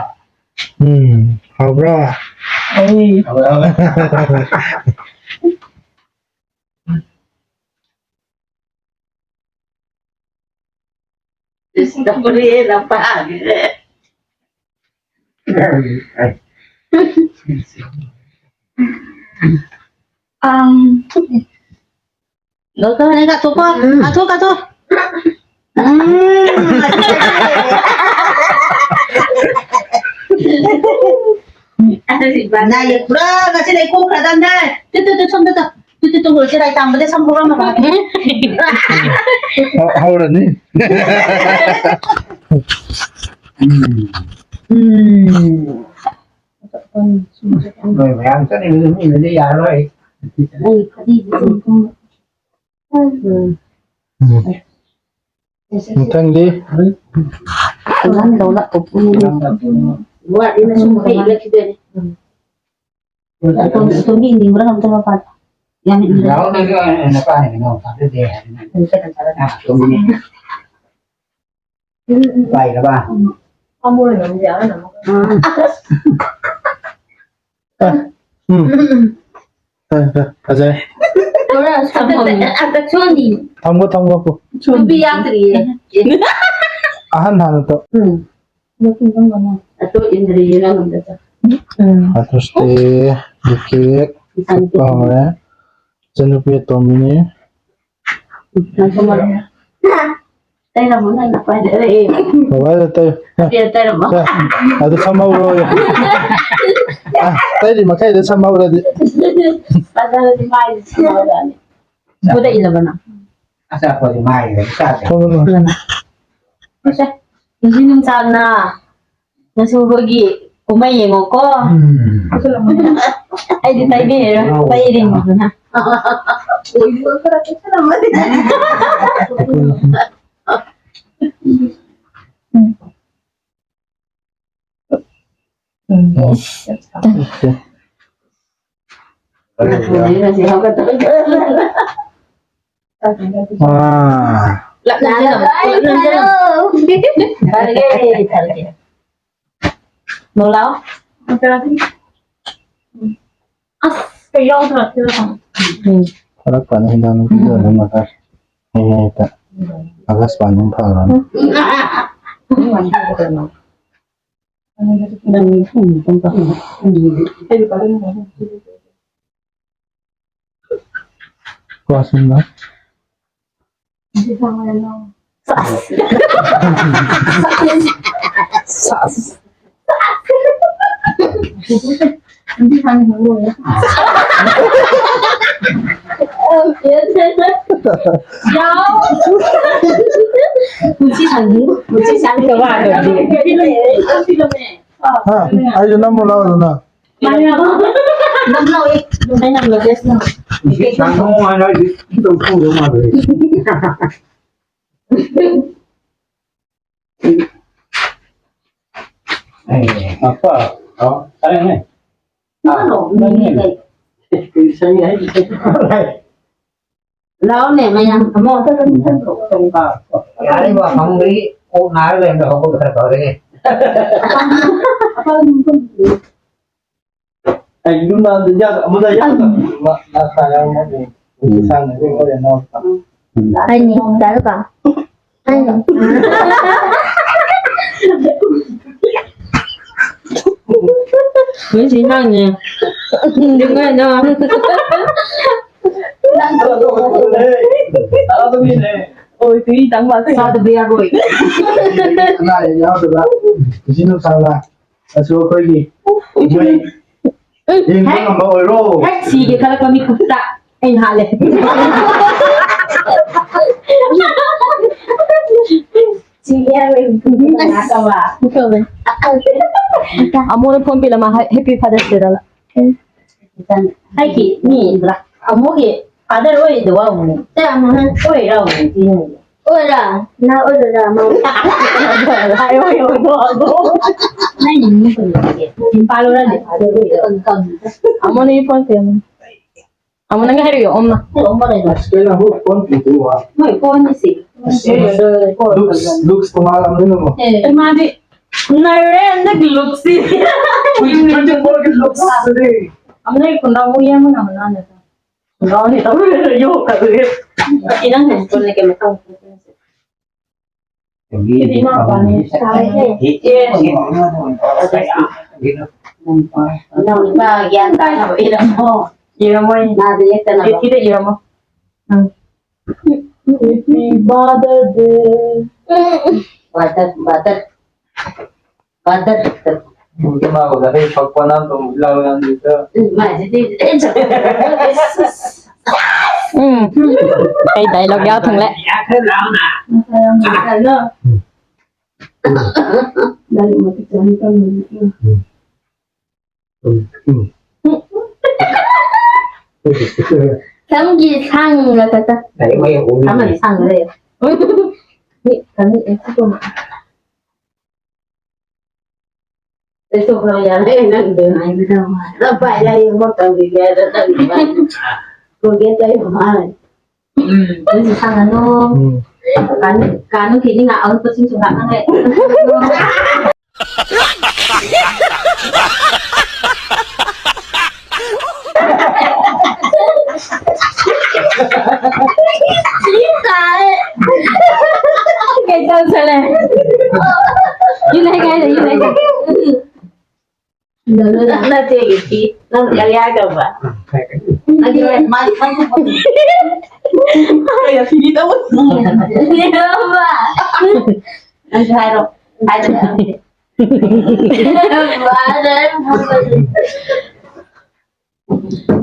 ꯎꯝ, ꯍꯥꯎꯕ꯭ꯔꯣ? ꯑꯩ ꯍꯥꯎꯔꯦ, ꯍꯥꯎꯔꯦ꯫ ꯏꯁ, ꯇꯧꯔꯦ, ꯂꯝꯄꯥꯛꯁꯤꯗ꯫ ꯑꯝ꯫ ꯂꯧꯊꯣꯛꯑꯦ, ꯀꯥꯊꯣꯛꯄ꯫ ꯀꯥꯊꯣꯛ, ꯀꯥꯊꯣꯛ꯫ ꯅꯥꯏꯌꯦ ꯄꯨꯔꯥ ꯉꯁꯤꯗꯤ ꯑꯩ ꯀꯣꯛꯈ꯭ꯔꯗꯝꯅꯦ꯫ ꯇꯨ, ꯇꯨ, ꯇꯨ, ꯁꯣꯝꯗ ꯆꯣ꯫ ꯇꯨ, ꯇꯨ, ꯇꯨ, ꯆꯤꯔꯥꯏ ꯇꯥꯡꯕꯗ ꯁꯝ ꯍꯧꯔꯝꯃꯕ꯫ ꯍꯧ-, ꯍꯧꯔꯅꯤ꯫ ꯎꯝ꯫ ꯅꯣꯏ ꯃꯌꯥꯝ ꯆꯠꯂꯤꯕꯗꯨ ꯃꯤꯅꯗꯤ ꯌꯥꯔꯔꯣꯏ꯫ ꯎꯝ꯫ ꯃꯊꯪꯗꯤ? ꯋꯥꯠꯂꯤꯅ ꯁꯨꯝ ꯍꯩꯒꯠꯈꯤꯗꯣꯏꯅꯦ꯫ ꯑꯗꯣꯝ-, ꯑꯗꯣꯝꯒꯤ ꯏꯅꯤꯡꯕ꯭ꯔꯥ ꯀꯩꯅꯣꯝ ꯇꯧꯔꯣ, ꯄꯥꯟ-, ꯌꯥꯝ ꯏꯅꯤꯡꯕ꯭ꯔꯥ? ꯄꯥꯏꯔꯕ? ꯎꯝ꯫ ꯐꯖꯔꯦ꯫ ꯊꯝꯒꯣ, ꯊꯝꯒꯣ꯫ ꯅꯨꯄꯤ ꯌꯥꯎꯗ꯭ꯔꯤꯌꯦ꯫ ꯑꯍꯟ ꯍꯥꯟꯅ ꯇꯧ꯫ ꯎꯝ꯫ ꯑꯗꯨ ꯏꯟꯗ꯭ꯔꯤꯌꯦ ꯅꯪꯉꯣꯟꯗ꯫ ꯎꯝ꯫ ꯑꯗꯨꯁꯇꯤ ꯕꯤꯀꯦꯛ ꯆꯠꯄ ꯍꯧꯔꯦ꯫ ꯏꯆꯟꯅꯨꯄꯤ ꯑꯇꯣꯝꯕꯤꯅꯤ꯫ ꯅꯪꯁꯨ ꯃꯔꯨꯞ꯫ ꯇꯩꯔꯝꯃꯣ, ꯅꯪꯅ ꯄꯥꯏꯖꯔꯛꯑꯦ꯫ ꯕꯕꯥꯗ ꯇꯩ-, ꯁꯦ, ꯇꯩꯔꯝꯃꯣ꯫ ꯁꯦ, ꯑꯗꯨ ꯁꯝꯍꯧꯔꯣ꯫ ꯑ, ꯇꯩꯔꯤ ꯃꯈꯩꯗ ꯁꯝꯍꯧꯔꯗꯤ꯫ ꯐꯖꯔꯗꯤ ꯃꯥꯏꯗꯤ ꯁꯝꯍꯧꯔꯅꯤ꯫ ꯐꯨꯗ ꯏꯜꯂꯕ ꯅꯪ? ꯑꯆꯥꯄꯣꯠꯁꯦ ꯃꯥꯏꯗ ꯆꯥꯗ꯭ꯔꯦ꯫ ꯊꯣꯡꯉꯨ, ꯊꯣꯡꯉꯨ꯫ ꯁꯦ, ꯅꯨꯡꯁꯤ ꯅꯨꯡꯁꯥꯅ ꯅꯁꯨ ꯑꯩꯈꯣꯏꯒꯤ ꯀꯨꯝꯍꯩ ꯌꯦꯡꯉꯣꯀꯣ꯫ ꯎꯝ꯫ ꯑꯩꯗꯤ ꯇꯩꯕꯤꯔꯔꯣꯏ, ꯇꯩꯔꯦ ꯃꯗꯨꯅ꯫ ꯑꯣꯏꯕ ꯈꯔ ꯇꯩꯁꯜꯂꯝꯃꯅꯤ꯫ ꯎꯝ꯫ ꯎꯝ꯫ ꯉꯁꯤ ꯍꯧꯒꯠꯇꯕ꯫ ꯂꯥꯛꯑꯣ꯫ ꯂꯥꯛꯑꯣ꯫ ꯂꯥꯛꯑꯣ꯫ ꯊꯥꯔꯒꯦ, ꯊꯥꯔꯒꯦ꯫ ꯅꯣ ꯂꯥꯛꯑꯣ꯫ ꯑꯁ, ꯀꯩ ꯌꯥꯎꯗ꯭ꯔꯣ? ꯎꯝ꯫ ꯐꯔꯛ ꯇꯥꯅ ꯍꯤꯟꯖꯥꯡ ꯅꯨꯄꯤꯗꯣ ꯑꯗꯨꯝ ꯑꯀꯥꯁ ꯍꯦꯛ ꯍꯦꯛꯇ ꯑꯀꯥꯁ ꯄꯥꯟ ꯑꯗꯨꯝ ꯐꯈ꯭ꯔꯅꯤ꯫ ꯅꯪ ꯊꯣꯡꯕ ꯄꯨꯡ ꯀꯌꯥ? ꯀ꯭ꯂꯥꯁ ꯔꯨꯝꯗ꯫ ꯁꯥꯁ꯫ ꯁꯥꯁ꯫ ꯌꯥꯎ꯫ ꯄꯨꯟꯁꯤ ꯁꯥꯡꯕꯤꯌꯨ꯫ ꯄꯨꯟꯁꯤ ꯁꯥꯡꯕꯤꯌꯨ꯫ ꯍꯥ? ꯑꯩꯁꯨ ꯅꯝꯃꯨ ꯂꯥꯎꯗꯅ꯫ ꯅꯝꯂꯛꯑꯣ꯫ ꯑꯩ ꯅꯝꯂꯒꯦ꯫ ꯄꯨꯟꯁꯤ ꯁꯥꯡꯕꯤꯌꯨ ꯍꯥꯏꯔꯗꯤ ꯈꯤꯇꯪ ꯈꯪꯗꯧ ꯃꯥꯜꯂꯦ꯫ ꯑꯦ, ꯑꯄꯥ, ꯑ, ꯇꯥꯏꯅꯦ꯫ ꯃꯥꯅꯣ, ꯑ, ꯃꯤꯅꯦ꯫ ꯇꯥꯏꯅꯦ꯫ ꯂꯥꯛꯑꯣꯅꯦ, ꯃꯌꯥꯝ꯫ ꯑꯃ ꯑꯝꯇ ꯆꯠꯊꯣꯛ꯫ ꯌꯥꯔꯦ, ꯋꯥ ꯐꯪꯕꯒꯤ ꯀꯣꯛ ꯅꯥꯔ ꯂꯩꯔꯝꯗ ꯍꯧꯒꯠꯄ ꯈꯔ ꯐꯔꯦꯅꯦ꯫ ꯑꯄꯥ, ꯑꯄꯥ, ꯑꯩ ꯌꯨꯝꯗ ꯌꯥ-, ꯑꯃꯗ ꯌꯥ-, ꯃꯥ, ꯃꯥ ꯁꯥ ꯌꯥꯎꯔꯝꯃꯣ꯫ ꯎꯝ꯫ ꯁꯥꯡꯅ ꯍꯣꯔꯦꯟ ꯅꯥꯎ꯫ ꯑꯩꯅꯤ, ꯇꯥꯔꯨꯀ? ꯑꯩꯅꯤ꯫ ꯃꯣꯏꯁꯤ ꯅꯪꯅꯦ꯫ ꯅꯪ ꯀꯩꯅꯣ꯫ ꯇꯥꯔꯥꯗꯣ ꯃꯤꯅꯦ꯫ ꯑꯣꯏ, ꯇꯨꯏ ꯇꯪ ꯃꯥꯜꯂꯦ꯫ ꯆꯥꯗꯕ ꯌꯥꯔꯣꯏ꯫ ꯑꯅꯥ ꯑꯌꯦꯛ ꯌꯥꯎꯗꯕ, ꯄꯨꯟꯁꯤ ꯅꯨꯡꯁꯥꯡꯅ꯫ ꯑꯁꯨ ꯑꯩꯈꯣꯏꯒꯤ ꯃꯣꯏ ꯌꯦꯡꯕ ꯉꯝꯕ ꯑꯣꯏꯔꯣ꯫ ꯍꯦꯛ ꯁꯤꯒꯦ ꯈꯜꯂꯛꯄ ꯃꯤꯀꯨꯞꯇ ꯑꯩꯅ ꯍꯥꯠꯂꯦ꯫ ꯁꯤꯒꯦ ꯍꯥꯏꯕ ꯃꯤꯀꯨꯞꯇ ꯉꯥꯛꯇꯕ꯫ ꯑꯃꯣꯅ phone ꯄꯤꯂꯝꯃ, happy Father's Day ꯗ꯫ ꯍꯥꯏꯈꯤ ꯃꯤ ꯑꯃꯨꯛꯀꯤ father ꯑꯣꯏꯔꯤꯗꯣ ꯋꯥꯎꯅꯤ꯫ ꯆꯦ ꯑꯃꯨꯛ ꯅꯪ ꯑꯣꯏꯔꯥꯎꯅꯤ ꯁꯤ ꯅꯪꯒꯤ꯫ ꯑꯣꯏꯔꯥ? ꯅꯪ ꯑꯣꯏꯔꯥ? ꯃꯥ ꯍꯥꯏꯌꯣ, ꯍꯥꯏꯌꯣ, ꯍꯥꯏꯌꯣ, ꯍꯥꯏꯌꯣ꯫ ꯅꯪ ꯃꯤ ꯀꯩꯅꯣ ꯇꯧꯒꯦ꯫ ꯏꯝꯐꯥꯜ ꯂꯣꯝꯗ father ꯑꯣꯏꯔꯤꯗꯣ꯫ ꯑꯃꯨꯛ ꯅꯪꯒꯤ phone ꯁꯦ ꯑꯃꯨꯛ꯫ ꯑꯃꯨꯛ ꯅꯪꯒꯤ ꯍꯥꯏꯔꯛꯑꯣ, ꯑꯝꯃ꯫ ꯑꯁ, ꯀꯩꯅꯣ ꯑꯃꯨꯛ phone ꯄꯤꯗꯣꯏ ꯋꯥ꯫ ꯃꯣꯏ phone ꯁꯤ꯫ ꯑꯁ, looks, looks ꯇꯣꯉꯥꯜꯂꯝꯗꯣꯏꯅꯣ? ꯑꯦ, ꯃꯥꯗꯤ ꯅꯩꯔꯦ ꯍꯟꯗꯛꯀꯤ look ꯁꯤ꯫ Twenty twenty-four ꯒꯤ looks ꯁꯤꯗꯤ꯫ ꯑꯃꯅ ꯈꯨꯟꯗꯥ ꯑꯃꯨꯛ ꯌꯦꯡꯕ ꯉꯝꯕ ꯅꯠꯇꯦ꯫ ꯈꯨꯟꯗꯥ ꯑꯃꯨꯛ ꯌꯣꯛꯈ꯭ꯔꯦ꯫ ꯏꯅꯪ ꯅꯪ ꯄꯨꯟꯅ ꯀꯩꯅꯣ ꯇꯧ꯫ ꯁꯤꯗꯤ ꯏꯃꯥ ꯄꯥꯅꯤ꯫ ꯏꯅꯥꯎ ꯅꯨꯄꯥ ꯒ꯭ꯌꯥꯟ ꯇꯥꯅꯕ ꯏꯔꯝꯃꯣ꯫ ꯏꯔꯝꯃꯣꯏ꯫ ꯃꯥꯗꯤ ꯌꯦꯛꯇꯅꯕ꯫ ꯆꯤꯊꯤꯗ ꯏꯔꯝꯃꯣ꯫ ꯎꯝ꯫ Happy Mother Day. Mother, mother, mother. ꯃꯥ ꯑꯣꯖꯥꯗꯒꯤ ꯐꯛꯄ ꯑꯅꯥꯟꯕ ꯑꯃꯨꯛ ꯂꯧꯔꯦ ꯑꯗꯨꯗ꯫ ꯎꯝ, ꯃꯥꯁꯤꯗꯤ ꯎꯝ꯫ ꯑꯩ ꯗꯥꯏꯂꯣꯛ ꯌꯥꯎ ꯊꯨꯡꯂꯦ꯫ ꯌꯥꯈ꯭ꯔꯦ ꯂꯥꯎꯅ꯫ ꯂꯥꯏꯔꯤꯛ ꯃꯇꯤꯛ ꯆꯥꯅ ꯇꯝꯕꯅꯤ꯫ ꯎꯝ꯫ ꯎꯝ꯫ ꯎꯝ꯫ ꯁꯝꯒꯤ ꯁꯥꯡꯅ ꯈꯛꯇ꯫ ꯂꯥꯏꯔꯤꯛ ꯃꯌꯥꯝ ꯎꯝ꯫ ꯑꯃꯗꯤ ꯁꯥꯡꯅ ꯂꯩ꯫ ꯃꯤ ꯈꯪꯉꯤ, ꯑꯦ, ꯁꯤ ꯀꯣꯟꯅ꯫ ꯂꯩꯊꯣꯛꯈ꯭ꯔꯣ ꯌꯥꯔꯦ, ꯅꯪꯗꯣ꯫ ꯅꯨꯡꯉꯥꯏꯒꯗꯕ ꯃꯥꯜꯂꯦ꯫ ꯅꯄꯥꯏ ꯂꯥꯏꯌꯦꯡꯕ ꯇꯧꯔꯤꯒꯦ ꯍꯥꯏꯔ ꯅꯪ ꯅꯨꯡꯉꯥꯏ꯫ ꯀꯣꯜꯒꯦꯠ ꯇꯩꯕ ꯃꯥꯜꯂꯦ꯫ ꯎꯝ, ꯑꯗꯨꯁꯨ ꯁꯥꯟꯅꯅꯨ꯫ ꯎꯝ꯫ ꯀꯥꯅꯨ, ꯀꯥꯅꯨ ꯈꯤꯅꯤ ꯉꯥ ꯑꯔꯨꯞꯄꯁꯤꯡꯁꯨ ꯂꯥꯛꯅꯉꯥꯏ꯫ ꯀꯩ ꯇꯧꯁꯜꯂꯦ? ꯌꯨꯝ ꯂꯩ ꯀꯥꯏꯗ, ꯌꯨꯝ ꯂꯩ ꯀꯥꯏꯗ? ꯅꯠꯇꯦ, ꯏꯆꯦ꯫ ꯅꯪ ꯀꯔꯤ ꯍꯥꯏꯗꯧꯕ? ꯅꯪꯒꯤ ꯃꯥꯒꯤ ꯈꯪꯗꯕ꯫ ꯀꯩꯅꯣ, ꯁꯤꯒꯦ ꯇꯧꯕ꯫ ꯅꯪꯁꯨ ꯍꯥꯏꯔꯣ꯫ ꯍꯥꯏꯗꯣꯛꯑꯣ꯫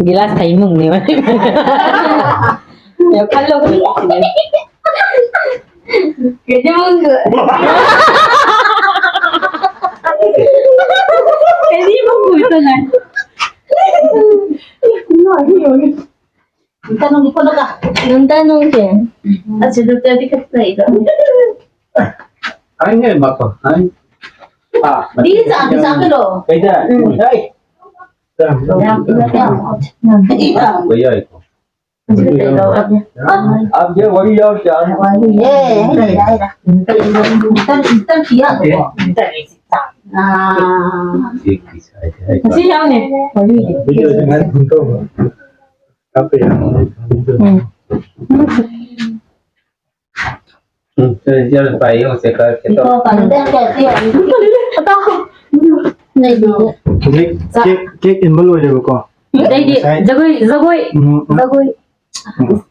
ꯒꯤꯂꯥꯁ ꯊꯩꯃꯨꯡꯅꯦꯕ꯫ ꯌꯥꯝ ꯈꯜꯂꯣ꯫ ꯀꯩꯗꯧ? ꯀꯔꯤ ꯃꯨꯡ ꯇꯧꯅ? ꯅꯨꯡꯇ ꯅꯨꯡꯁꯦ꯫ ꯑꯁꯤ ꯅꯨꯡꯇꯗꯤ ꯈꯔ ꯐꯩꯗꯣ꯫ ꯑꯩꯅ ꯃꯄꯥ, ꯑꯩ꯫ ꯑꯥ, ꯗꯤ ꯆꯥ, ꯗꯤ ꯆꯥ ꯀꯩꯅꯣ? ꯀꯩꯗ? ꯎꯝ꯫ ꯑꯩ꯫ ꯌꯥꯝ, ꯌꯥꯝ, ꯌꯥꯝ꯫ ꯌꯥꯝ꯫ ꯌꯥꯏꯀꯣ꯫ ꯑꯗꯨ ꯀꯩꯗꯧꯔꯒꯦ? ꯑꯞ ꯌꯦ ꯋꯥꯔꯤ ꯌꯥꯎꯔ ꯀꯌꯥ? ꯋꯥꯔꯤ, ꯑꯦ, ꯍꯩꯔꯦ, ꯍꯩꯔꯦ꯫ ꯏꯟꯇꯔ-, ꯏꯟꯇꯔ-, ꯏꯟꯇꯔ-, ꯏꯟꯇꯔ ꯀꯤꯌꯥ ꯀꯣ? ꯏꯟꯇꯔ ꯁꯤ ꯆꯥ꯫ ꯑꯥ꯫ ꯁꯤ ꯀꯤꯁ ꯍꯥꯏꯁꯦ, ꯍꯥꯏꯁꯦ꯫ ꯁꯤ ꯌꯥꯎꯅꯦ, ꯋꯥꯔꯤꯗꯤ꯫ ꯚꯤꯗꯤꯑꯣꯁꯦ ꯉꯥꯏꯍꯥꯛ ꯊꯝ ꯇꯧꯕ꯫ ꯀꯥꯞꯄ ꯌꯥꯔꯣꯏ꯫ ꯎꯝ꯫ ꯎꯝ, ꯁꯤ ꯌꯥꯔ ꯄꯥꯏꯌꯦ, ꯁꯦ ꯀꯥꯔꯛꯀꯦ ꯇꯧ꯫ ꯏꯀꯣ ꯀꯥꯔꯛꯀꯦ꯫ ꯂꯩꯕꯤꯌꯦ꯫ ꯍꯧꯖꯤꯛ ꯆꯥ-, ꯀꯦꯛ, ꯀꯦꯛ ꯏꯟꯕ ꯂꯣꯏꯔꯦꯕꯀꯣ꯫ ꯑꯗꯩꯗꯤ ꯉꯁꯥꯏ ꯖꯒꯣꯏ, ꯖꯒꯣꯏ, ꯎꯝ, ꯎꯝ꯫ ꯖꯒꯣꯏ꯫ ꯎꯝ꯫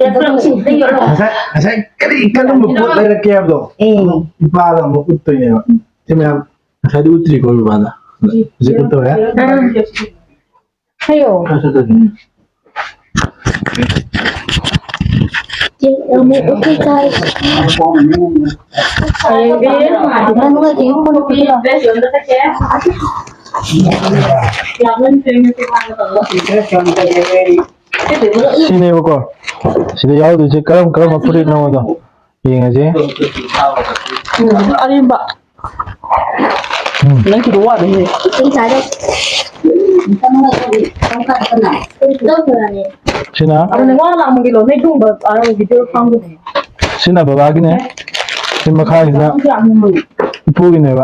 ꯉꯁꯥꯏ ꯉꯁꯥꯏ ꯀꯔꯤ ꯀꯔꯝꯕ ꯄꯣꯠ ꯂꯩꯔꯛꯀꯦ ꯍꯥꯏꯕꯗꯣ ꯏꯄꯥꯗ ꯑꯃꯨꯛ ꯎꯠꯇꯣꯏꯅꯦꯕ꯫ ꯁꯤ ꯃꯌꯥꯝ ꯉꯁꯥꯏꯗꯤ ꯎꯠꯇ꯭ꯔꯤꯀꯣ ꯏꯄꯥꯗ꯫ ꯍꯧꯖꯤꯛ ꯎꯠꯇꯧꯔꯦ꯫ ꯍꯥꯏꯌꯣ꯫ ꯁꯤꯅꯦꯕꯀꯣ꯫ ꯁꯤꯗ ꯌꯥꯎꯗꯣꯏꯁꯦ ꯀꯔꯝ ꯀꯔꯝꯕ ꯐꯨꯔꯤꯠꯅꯣꯗꯣ ꯌꯦꯡꯉꯁꯦ꯫ ꯑꯔꯦꯝꯕ꯫ ꯎꯝ꯫ ꯅꯪ ꯁꯤꯗ ꯋꯥꯗꯣꯏꯅꯦ꯫ ꯁꯤꯅ? ꯑꯗꯨꯅꯦ, ꯋꯥ ꯂꯥꯡꯕꯒꯤ ꯂꯣꯟꯅ ꯊꯣꯡꯕ, ꯑ, video ꯐꯥꯎꯕꯅꯦ꯫ ꯁꯤꯅ ꯕꯕꯥꯒꯤꯅꯦ꯫ ꯁꯤ ꯃꯈꯥꯒꯤꯁꯤꯅ ꯏꯄꯨꯒꯤꯅꯦꯕ꯫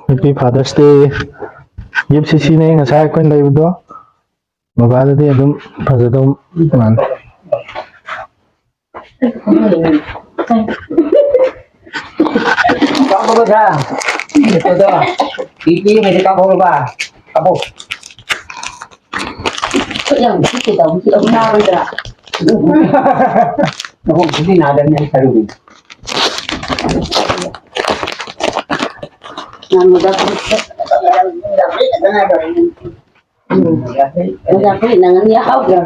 Happy Father's Day꯫ Gift ꯁꯤ ꯁꯤꯅꯦ ꯉꯁꯥꯏ ꯑꯩꯈꯣꯏꯅ ꯂꯩꯕꯗꯣ꯫ ꯃꯄꯥꯗꯗꯤ ꯑꯗꯨꯝ ꯐꯖꯗꯧ ꯃꯥꯜꯂꯦ꯫ ꯀꯥꯞꯄꯕ ꯁꯥ? ꯀꯩꯅꯣꯗꯣ, ꯄꯤ ꯄꯤ ꯃꯩꯗ ꯀꯥꯞꯍꯧꯔꯕ? ꯀꯥꯞꯄꯣ꯫ ꯈꯨꯠ ꯌꯥꯝ ꯆꯤꯛꯀꯦ ꯇꯧꯕ, ꯈꯨꯠ ꯌꯥꯝ ꯅꯥꯔꯣꯏꯗ꯭ꯔꯥ? ꯅꯈꯣꯡ ꯈꯨꯠꯇꯤ ꯅꯥꯗꯕꯅꯦ, ꯁꯔꯨꯗꯤ꯫ ꯅꯪ ꯃꯗ ꯈꯨꯠ ꯌꯥꯝ ꯆꯤꯛꯀꯦ ꯇꯧꯕ, ꯌꯥꯝ ꯅꯥꯗꯕꯅꯦ꯫ ꯎꯝ꯫ ꯑꯣꯖꯥ ꯐꯨꯔꯤꯠ ꯅꯪ ꯑꯅꯤ ꯍꯥꯎꯕ꯭ꯔꯥ?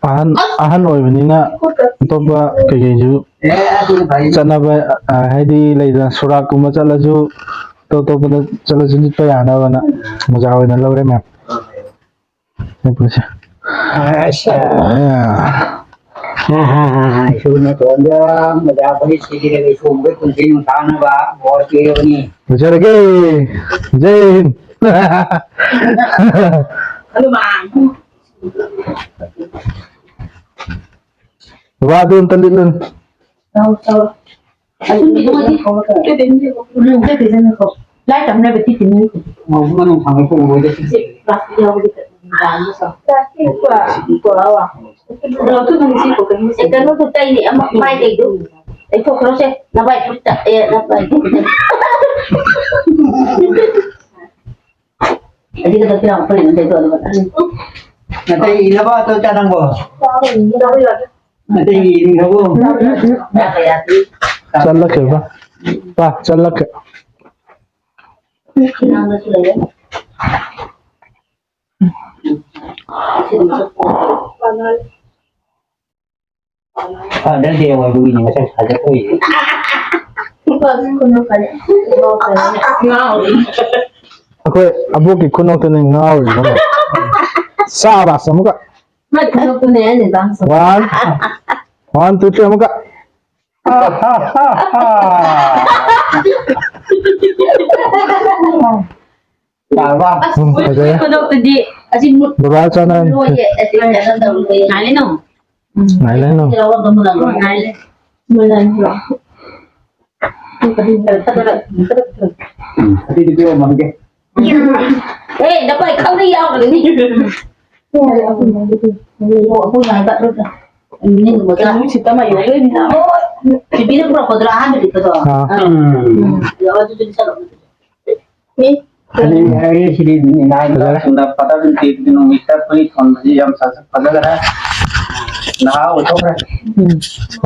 ꯑꯍꯟ, ꯑꯍꯟ ꯑꯣꯏꯕꯅꯤꯅ ꯑꯇꯣꯞꯄ ꯀꯩꯀꯩꯁꯨ ꯆꯠꯅꯕ, ꯑ, ꯍꯥꯏꯗꯤ ꯂꯩꯗꯅ ꯁꯣꯔꯥꯠꯀꯨꯝꯕ ꯆꯠꯂꯁꯨ, ꯑꯇꯣꯞ ꯑꯇꯣꯞꯄꯗ ꯆꯠꯂꯁꯨ ꯂꯤꯠꯄ ꯌꯥꯅꯕꯅ ꯃꯣꯖꯥ ꯑꯣꯏꯅ ꯂꯧꯔꯦ ꯃꯌꯥꯝ꯫ ꯑꯁ꯫ ꯑ꯫ ꯍꯥ, ꯍꯥ, ꯍꯥ, ꯍꯥ꯫ ꯏꯁꯣꯔꯅ ꯇꯣꯟꯕ ꯃꯣꯖꯥ ꯐꯨꯔꯤꯠ ꯁꯤꯕꯤꯔꯒ ꯏꯁꯣꯔꯒꯤ ꯄꯨꯟꯁꯤ ꯅꯨꯡꯁꯥꯡꯅꯕ ꯕꯣꯔ ꯄꯤꯔꯕꯅꯤ꯫ ꯂꯣꯏꯖꯔꯒꯦ꯫ ꯖꯩ ꯍꯤꯟꯗ꯫ ꯍꯅꯨꯃꯥꯟ꯫ ꯕꯕꯥ, ꯑꯗꯨ ꯑꯝꯇ ꯂꯤꯠꯂꯨꯅꯦ꯫ ꯇꯧ, ꯇꯧ꯫ ꯑꯗꯨꯝ ꯃꯣꯏꯗꯤ ꯂꯨꯝ ꯆꯠꯈꯤꯁꯅꯨꯀꯣ꯫ ꯂꯥꯏ ꯇꯝꯅꯕ ꯇꯤꯐꯤꯟ ꯉꯧꯕ ꯃꯅꯨꯡ ꯊꯝꯃꯒ ꯄꯨꯔꯣꯏꯗ꯫ ꯁꯤ ꯄ꯭ꯂꯥꯁꯇꯤꯛ ꯌꯥꯎꯕꯗꯤ ꯇꯠꯂꯤꯕ꯫ ꯄ꯭ꯂꯥꯁꯇꯤꯛ ꯀꯣ, ꯀꯣ, ꯑꯋꯥ꯫ ꯑꯗꯣ ꯑꯗꯨ ꯅꯪ ꯁꯤ ꯀꯣ, ꯀꯩꯅꯣ ꯁꯤ ꯑꯦ, ꯀꯩꯅꯣꯗꯣ ꯇꯩꯅꯦ, ꯑꯃ ꯃꯥꯏ ꯇꯩꯗꯣ꯫ ꯇꯩꯊꯣꯛꯈ꯭ꯔꯣꯁꯦ, ꯅꯚꯥꯏ ꯐꯨꯔꯤꯠꯇ꯫ ꯑꯦ, ꯅꯚꯥꯏ ꯐꯨꯔꯤꯠꯇ꯫ ꯑꯁꯤꯗ ꯈꯔ ꯄꯤꯔꯝꯃꯣ, ꯐꯨꯔꯤꯠ ꯑꯃ ꯇꯩꯊꯣꯛꯑꯣ, ꯑꯗꯨꯒ꯫ ꯅꯥꯇꯩ ꯏꯜꯂꯕ ꯑꯇꯣꯟ ꯆꯥ ꯅꯪꯕꯣ? ꯅꯥꯇꯩ ꯏꯜꯂꯕꯣ? ꯆꯠꯂꯛꯀꯦ, ꯕꯥ꯫ ꯕꯥ, ꯆꯠꯂꯛꯀꯦ꯫ Father Day ꯑꯣꯏꯕꯒꯤꯅꯤ ꯉꯁꯥꯏ ꯁꯥꯖꯠ ꯑꯣꯏꯔꯤꯁꯦ꯫ ꯑꯩꯈꯣꯏ ꯑꯕꯣꯛꯀꯤ ꯈꯨꯅꯣꯛꯇꯨꯅꯤ ꯉꯥꯎꯔꯤꯗꯣ꯫ ꯁꯥꯕꯥꯁ ꯑꯃꯨꯛꯀ꯫ ꯃꯥꯏ ꯈꯨꯅꯣꯛꯇꯨꯅꯦ ꯑꯩꯅ ꯗꯥꯟꯁ ꯇꯧꯕ꯫ One, one, two, three ꯑꯃꯨꯛꯀ꯫ ꯇꯥꯔꯕ? ꯑꯁ, ꯎꯝ, ꯐꯖꯔꯦ꯫ ꯈꯨꯅꯣꯛꯇꯨꯗꯤ ꯑꯁꯤ ꯃꯨꯠ-, ꯕꯕꯥ ꯆꯥꯅ-, ꯂꯣꯏꯌꯦ, ꯑꯁꯤ ꯀꯩꯅꯣ ꯇꯧꯔꯨꯕ ꯌꯥꯏ꯫ ꯉꯥꯏ ꯂꯩꯅꯨ꯫ ꯎꯝ꯫ ꯉꯥꯏ ꯂꯩꯅꯨ꯫ ꯉꯥꯏ ꯂꯩ꯫ ꯎꯝ, ꯑꯗꯨꯗꯤ ꯄꯤꯔꯝꯃꯒꯦ꯫ ꯑꯦ, ꯅꯈꯣꯏ ꯈꯪꯗ ꯌꯥꯎꯒꯅꯤ꯫ ꯑꯣ, ꯑꯩꯈꯣꯏ ꯃꯥ ꯆꯠꯂꯨꯗ꯫ ꯅꯨꯡꯁꯤꯠꯇ ꯃꯥ ꯌꯣꯛꯂꯛꯏꯅꯤꯅ꯫ ꯑꯣ, ꯕꯤꯕꯤꯅ ꯄꯨꯔꯛꯄꯗꯨꯔꯥ ꯑꯍꯥꯟꯕ ꯂꯤꯠꯄꯗꯣ? ꯑꯥ꯫ ꯎꯝ꯫ ꯎꯝ꯫ ꯑꯗꯨꯗꯤ ꯆꯠꯂꯣ꯫ ꯑꯦ? ꯑꯗꯨꯗꯤ ꯑꯩ ꯁꯤꯗꯤ ꯅꯥꯏꯟ ꯐꯖꯔꯦ꯫ ꯀ꯭ꯂꯥꯁ ꯀꯨꯝꯕ ꯐꯥꯗꯔ ꯗꯦ ꯅꯨꯃꯤꯠꯇ ꯐꯨꯔꯤꯠ ꯊꯣꯟꯕꯁꯤ ꯌꯥꯝ ꯐꯖ-, ꯐꯖꯈ꯭ꯔꯦ꯫ ꯅꯍꯥ ꯑꯣꯏꯊꯣꯛꯈ꯭ꯔꯦ꯫ ꯎꯝ꯫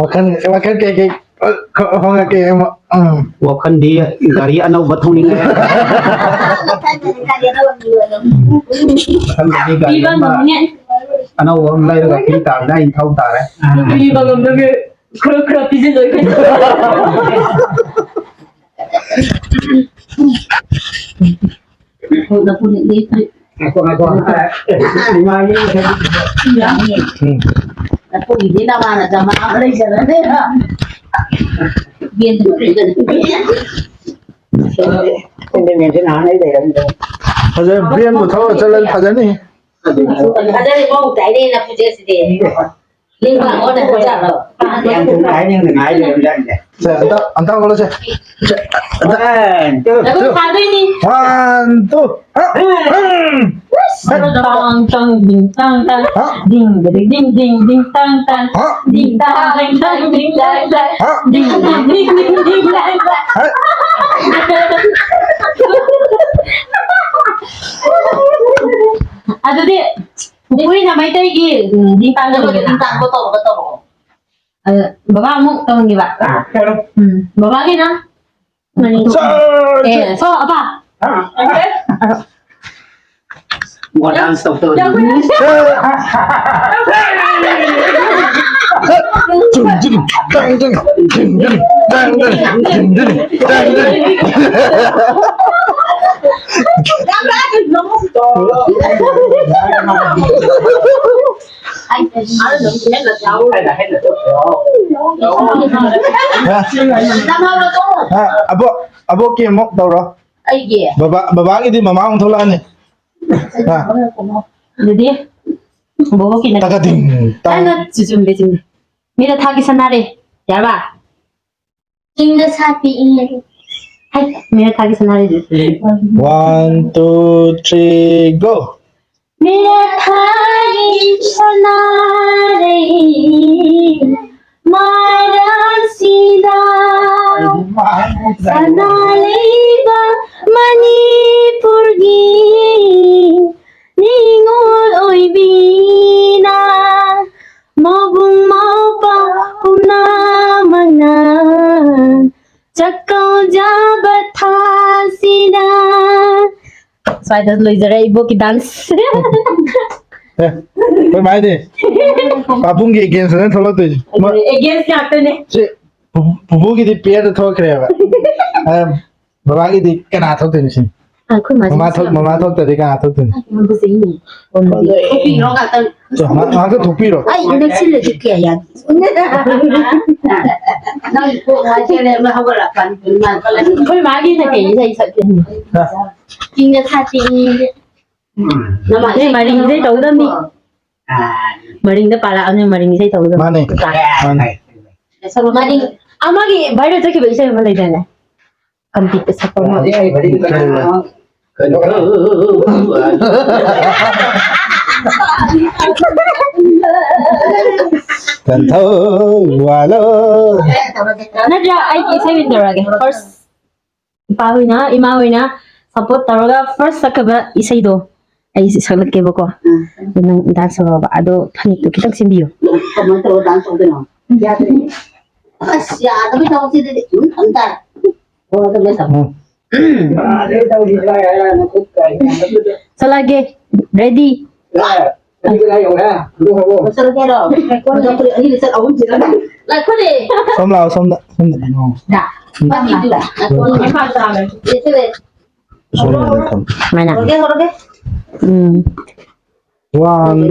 ꯋꯥꯈꯜ, ꯋꯥꯈꯜ ꯀꯩꯀꯩ, ꯑ, ꯈ-, ꯍꯣꯡꯉꯛꯀꯦ ꯑꯃ, ꯎꯝ꯫ ꯋꯥꯈꯜꯗꯤ ꯒꯥꯔꯤ ꯑꯅꯧꯕ ꯊꯧꯅꯤꯡꯉꯦ꯫ ꯃꯊꯪꯗꯗꯤ ꯒꯥꯔꯤ ꯄꯤꯕ ꯑꯃ ꯉꯝꯃꯤꯅꯦ꯫ ꯑꯅꯧꯕ ꯑꯃ ꯂꯩꯔꯒ ꯄꯤ ꯇꯥꯕꯅꯦ, ꯑꯩ ꯊꯧ ꯇꯥꯔꯦ꯫ ꯄꯤꯕ ꯉꯝꯗꯕꯒꯤ ꯈꯔ ꯈꯔ ꯄꯤꯁꯤꯜꯂꯣ ꯑꯩꯈꯣꯏꯗ꯫ ꯉꯥꯏꯈꯣ, ꯉꯥꯏꯈꯣ꯫ ꯏꯃꯥꯒꯤ ꯎꯝ꯫ ꯅꯈꯣꯏꯒꯤꯗꯤ ꯅꯃꯥꯟꯅꯕ ꯑꯃ ꯂꯩꯖꯔꯅꯤ꯫ ꯕꯦꯟꯗꯨ ꯂꯩꯖꯔꯅꯤ꯫ ꯐꯖꯔꯦ, ꯕꯦꯟꯕꯨ ꯊꯧꯔ ꯆꯠꯂꯗꯤ ꯐꯖꯅꯤ꯫ ꯐꯖꯔꯦ, ꯃꯑꯣꯡ ꯇꯥꯏꯅꯦ ꯅꯈꯣꯏꯁꯦ ꯁꯤꯗꯤ꯫ ꯅꯤꯡꯕ ꯑꯣꯟꯅ ꯍꯥꯏꯖꯔꯣ? ꯌꯥꯝ ꯅꯨꯡꯉꯥꯏ, ꯌꯥꯝ ꯅꯨꯡꯉꯥꯏ, ꯌꯥꯝ ꯅꯨꯡꯉꯥꯏ꯫ ꯁꯦ, ꯑꯝꯇ, ꯑꯝꯇ ꯍꯧꯒꯠꯂꯁꯦ꯫ ꯁꯦ, ꯑꯝꯇ꯫ One, two, ꯑꯗꯨꯝ ꯊꯥꯗꯣꯏꯅꯤ꯫ One, two, ꯍ, ꯍ꯫ ꯇꯥꯡ, ꯇꯥꯡ, ꯗꯤꯡ, ꯇꯥꯡ, ꯇꯥꯡ꯫ ꯍ? ꯗꯤꯡ, ꯗꯤꯡ, ꯗꯤꯡ, ꯗꯤꯡ, ꯗꯤꯡ, ꯇꯥꯡ, ꯇꯥꯡ꯫ ꯍ? ꯗꯤꯡ, ꯇꯥꯡ, ꯇꯥꯡ, ꯗꯤꯡ, ꯇꯥꯡ, ꯇꯥꯡ꯫ ꯍ? ꯗꯤꯡ, ꯗꯤꯡ, ꯗꯤꯡ, ꯗꯤꯡ, ꯗꯤꯡ, ꯇꯥꯡ, ꯇꯥꯡ꯫ ꯍ? ꯑꯗꯨꯗꯤ ꯄꯨꯄꯨꯅ ꯃꯩꯇꯩꯒꯤ, ꯎꯝ, ꯗꯤꯡ ꯇꯥꯡ ꯑꯗꯨꯒ ꯇꯧꯒꯦꯅ꯫ ꯗꯤꯡ ꯇꯥꯡꯗꯣ ꯇꯧꯔꯒ ꯇꯧꯔꯛꯑꯣ꯫ ꯑꯗ ꯕꯕꯥ ꯑꯃꯨꯛ ꯇꯧꯍꯟꯒꯦꯕ꯫ ꯎꯝ, ꯕꯕꯥꯒꯤꯅ ꯃꯅꯤ꯫ ꯁꯥꯔ! ꯑꯦ, ꯁꯣ, ꯑꯄꯥ꯫ ꯃꯣ ꯗꯥꯟꯁ ꯇꯧ ꯇꯧ꯫ ꯆꯨꯝ, ꯆꯨꯝ, ꯇꯥꯡ, ꯇꯥꯡ, ꯆꯨꯝ, ꯆꯨꯝ, ꯇꯥꯡ, ꯇꯥꯡ, ꯆꯨꯝ, ꯆꯨꯝ, ꯇꯥꯡ, ꯇꯥꯡ꯫ ꯍꯥ? ꯍꯥ? ꯑꯕꯣꯛ, ꯑꯕꯣꯛꯀꯤ ꯑꯃꯨꯛ ꯇꯧꯔꯣ꯫ ꯑꯩꯒꯤ? ꯕꯕꯥ, ꯕꯕꯥꯒꯤꯗꯤ ꯃꯃꯥ ꯑꯃꯨꯛ ꯊꯣꯛꯂꯛꯑꯅꯤ꯫ ꯍꯥ? ꯑꯗꯨꯗꯤ ꯕꯣꯕꯣꯛꯀꯤꯅ ꯇꯒꯗꯤꯡ, ꯇꯥꯡ꯫ ꯑꯩꯅ ꯆꯨ-, ꯆꯨꯝꯗꯦ, ꯆꯨꯝꯗꯦ꯫ ꯃꯤꯅ ꯊꯥꯒꯤ ꯁꯅꯥꯔꯦ꯫ ꯌꯥꯔꯕ? ꯆꯤꯡꯗ ꯁꯥꯠꯄꯤ ꯏ꯫ ꯍꯥꯏ, ꯃꯤꯅ ꯊꯥꯒꯤ ꯁꯅꯥꯔꯦ꯫ One, two, three, go. ꯃꯤꯅ ꯊꯥꯒꯤ ꯁꯅꯥꯔꯩ ꯃꯔꯛꯁꯤꯗ ꯁꯅꯥ ꯂꯩꯕꯥꯛ ꯃꯅꯤꯄꯨꯔꯒꯤ ꯅꯤꯉꯣꯜ ꯑꯣꯏꯕꯤꯅ ꯃꯕꯨꯡ ꯃꯧꯄ꯭ꯋꯥ ꯄꯨꯝꯅꯃꯛꯅ ꯆꯥꯛꯀꯧꯖꯕ ꯊꯥꯁꯤꯗ꯫ ꯁ꯭ꯋꯥꯏꯗ ꯂꯣꯏꯖꯔꯦ ꯏꯕꯣꯛꯀꯤ ꯗꯥꯟꯁ꯫ ꯑꯦ, ꯑꯩꯈꯣꯏ ꯃꯥꯏꯗꯤ ꯄꯥꯕꯨꯡꯒꯤ ꯑꯦꯒꯦꯟꯁꯇꯅ ꯊꯣꯛꯂꯛꯇꯣꯏꯁꯦ꯫ ꯃ-, ꯑꯦꯒꯦꯟꯁ ꯉꯥꯛꯇꯅꯦ꯫ ꯁꯤ ꯄꯨ-, ꯄꯨꯄꯨꯒꯤꯗꯤ ꯄꯦꯌꯔꯗ ꯊꯣꯛꯈ꯭ꯔꯦꯕ꯫ ꯑ, ꯕꯕꯥꯒꯤ ꯀꯅꯥ ꯊꯣꯛꯇꯣꯏꯅꯣ ꯁꯤꯅꯤ? ꯑꯩꯈꯣꯏ ꯃꯥꯁꯦ ꯃꯃꯥ ꯊꯣꯛ-, ꯌꯥꯝ ꯃꯃꯥ ꯊꯣꯛꯇ꯭ꯔꯗꯤ ꯀꯅꯥ ꯊꯣꯛꯇꯣꯏꯅꯣ? ꯌꯥꯝ ꯐꯖꯩꯅꯦ꯫ ꯊꯣꯛꯄꯤꯔꯣ ꯉꯥꯛꯇꯪ꯫ ꯆꯣ, ꯉꯥ-, ꯉꯥꯛꯇꯪ ꯊꯣꯛꯄꯤꯔꯣ꯫ ꯑꯩ ꯅꯛꯁꯤꯜꯂꯗꯤ ꯀꯌꯥ ꯌꯥꯗꯦ꯫ ꯅꯪ ꯀꯣꯛ ꯉꯥꯏ ꯆꯦꯜꯂꯦ, ꯑꯃ ꯍꯧꯒꯠꯂꯛꯄ ꯅꯨꯄꯤ ꯃꯥ ꯀꯜꯂꯅꯤ꯫ ꯑꯩꯈꯣꯏ ꯃꯥꯒꯤ ꯅꯠꯇꯦ, ꯏꯁꯩ ꯁꯛꯀꯦ꯫ ꯍꯥ? ꯆꯤꯡꯗ ꯁꯥꯠꯄꯤ ꯏ꯫ ꯅꯃꯥ ꯅꯣꯏ ꯃꯔꯤꯡꯗꯩ ꯇꯧꯒꯗꯕꯅꯤ꯫ ꯑꯥ꯫ ꯃꯔꯤꯡꯗ ꯄꯥꯜꯂꯛꯑꯕꯅꯤꯅ ꯃꯔꯤꯡ ꯏꯁꯩ ꯇꯧꯒꯗꯕ꯫ ꯃꯥꯅꯦ ꯃꯥꯅꯦ ꯃꯔꯤꯡ ꯑꯃꯒꯤ viral ꯆꯠꯈꯤꯕ ꯏꯁꯩ ꯑꯃ ꯂꯩꯗꯥꯏꯅꯦ? ꯀꯝꯄꯤꯠꯇ ꯁꯛꯄ ꯑꯃ꯫ ꯀꯟꯊꯧ ꯋꯥꯂꯣ꯫ ꯅꯠꯇ꯭ꯔ ꯑꯩꯒꯤ ꯏꯁꯩ ꯑꯣꯏꯅ ꯇꯧꯔꯒꯦ꯫ First ꯏꯄꯥ ꯍꯣꯏꯅ, ꯏꯃꯥ ꯍꯣꯏꯅ support ꯇꯧꯔꯒ first ꯁꯛꯈꯤꯕ ꯏꯁꯩꯗꯣ ꯑꯩ ꯁꯛꯂꯛꯀꯦꯕꯀꯣ꯫ ꯑꯗꯨ ꯅꯪ dance ꯇꯧꯔꯣꯕ꯫ ꯑꯗꯣ ꯐꯅꯦꯛꯇꯣ ꯈꯤꯇꯪ ꯁꯦꯝꯕꯤꯌꯨ꯫ ꯀꯃꯥꯏꯅ ꯇꯧꯔ dance ꯇꯧꯗꯣꯏꯅꯣ? ꯌꯥꯗ꯭ꯔꯦ꯫ ꯑꯁ, ꯌꯥꯗꯕꯩ ꯊꯕꯛꯁꯤꯗꯤ ꯑꯗꯨꯝ ꯊꯝ ꯇꯥꯔꯦ꯫ ꯍꯣꯏ, ꯑꯗꯨꯝ ꯂꯩ ꯊꯝꯃꯣ꯫ ꯁꯛꯂꯛꯑꯒꯦ꯫ Ready? ꯂꯣꯏꯁꯤꯜꯂꯒꯦ ꯍꯥꯏꯔꯣ? ꯂꯣꯏꯁꯤꯜꯂꯒꯦ ꯍꯥꯏꯔꯣ? ꯂꯥꯏꯈꯨꯔꯦ꯫ ꯁꯣꯝ ꯂꯥꯛꯑꯣ ꯁꯣꯝꯗ ꯁꯣꯝꯗ ꯀꯩꯅꯣ ꯗꯥ꯫ ꯄꯥꯝꯕꯤꯗꯨ꯫ ꯂꯣꯏꯁꯤꯜꯂꯦ꯫ ꯁꯣꯝꯗ ꯊꯝ ꯁꯨꯃꯥꯏꯅ꯫ ꯍꯧꯔꯒꯦ, ꯍꯧꯔꯒꯦ꯫ ꯎꯝ꯫ One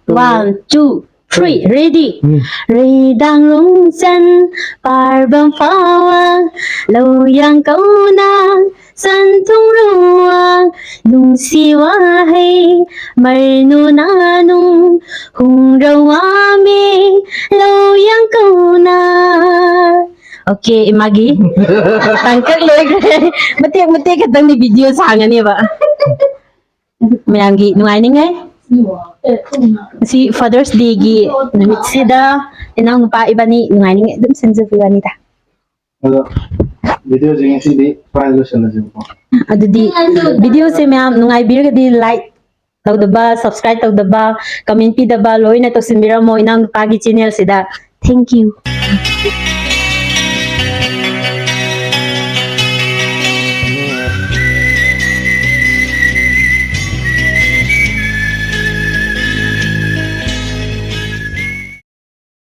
One, two, three, ready. ꯎꯝ꯫ ꯔꯩꯗꯥꯡ ꯂꯣꯡꯆꯟ ꯄꯥꯔꯕꯝ ꯐꯥꯋꯥꯡ ꯂꯧꯌꯥꯡ ꯀꯧꯅꯥꯡ ꯁꯟ ꯊꯨꯡ ꯔꯨꯋꯥꯡ ꯅꯨꯡꯁꯤ ꯋꯥꯍꯩ ꯃꯔꯅꯨ ꯅꯥꯅꯨꯡ ꯍꯨꯡꯔꯧ ꯋꯥꯃꯦ ꯂꯧꯌꯥꯡ ꯀꯧꯅꯥꯡ꯫ Okay, ꯏꯃꯥꯒꯤ ꯇꯥꯡꯀꯛ ꯂꯣꯏꯈ꯭ꯔꯦ꯫ ꯃꯇꯦꯛ ꯃꯇꯦꯛ ꯈꯛꯇꯪꯗꯤ video ꯁꯥꯡꯉꯅꯦꯕ꯫ ꯃꯌꯥꯝꯒꯤ ꯅꯨꯡꯉꯥꯏꯅꯤꯡꯉꯥꯏ꯫ ꯉꯁꯤ Father's Day ꯒꯤ ꯅꯨꯃꯤꯠꯁꯤꯗ ꯏꯅꯥꯎꯅꯨꯄꯥ ꯏꯕꯥꯅꯤ ꯅꯨꯡꯉꯥꯏꯅꯤꯡꯉꯥꯏ ꯑꯗꯨꯝ ꯁꯤꯟꯖꯕ ꯋꯥꯅꯤꯗ꯫ ꯑꯗꯣ videoꯁꯦ ꯉꯁꯤꯗꯤ ꯁ꯭ꯋꯥꯏꯗ ꯂꯣꯏꯁꯤꯜꯂꯁꯦꯕꯀꯣ꯫ ꯑꯗꯨꯗꯤ videoꯁꯦ ꯃꯌꯥꯝ ꯅꯨꯡꯉꯥꯏꯕꯤꯔꯒꯗꯤ like ꯇꯧꯗꯕ, subscribe ꯇꯧꯗꯕ, comment ꯄꯤꯗꯕ ꯂꯣꯏꯅ ꯇꯧꯁꯤꯟꯕꯤꯔꯝꯃꯣ ꯏꯅꯥꯎꯅꯨꯄꯥꯒꯤ channelꯁꯤꯗ꯫ Thank you꯫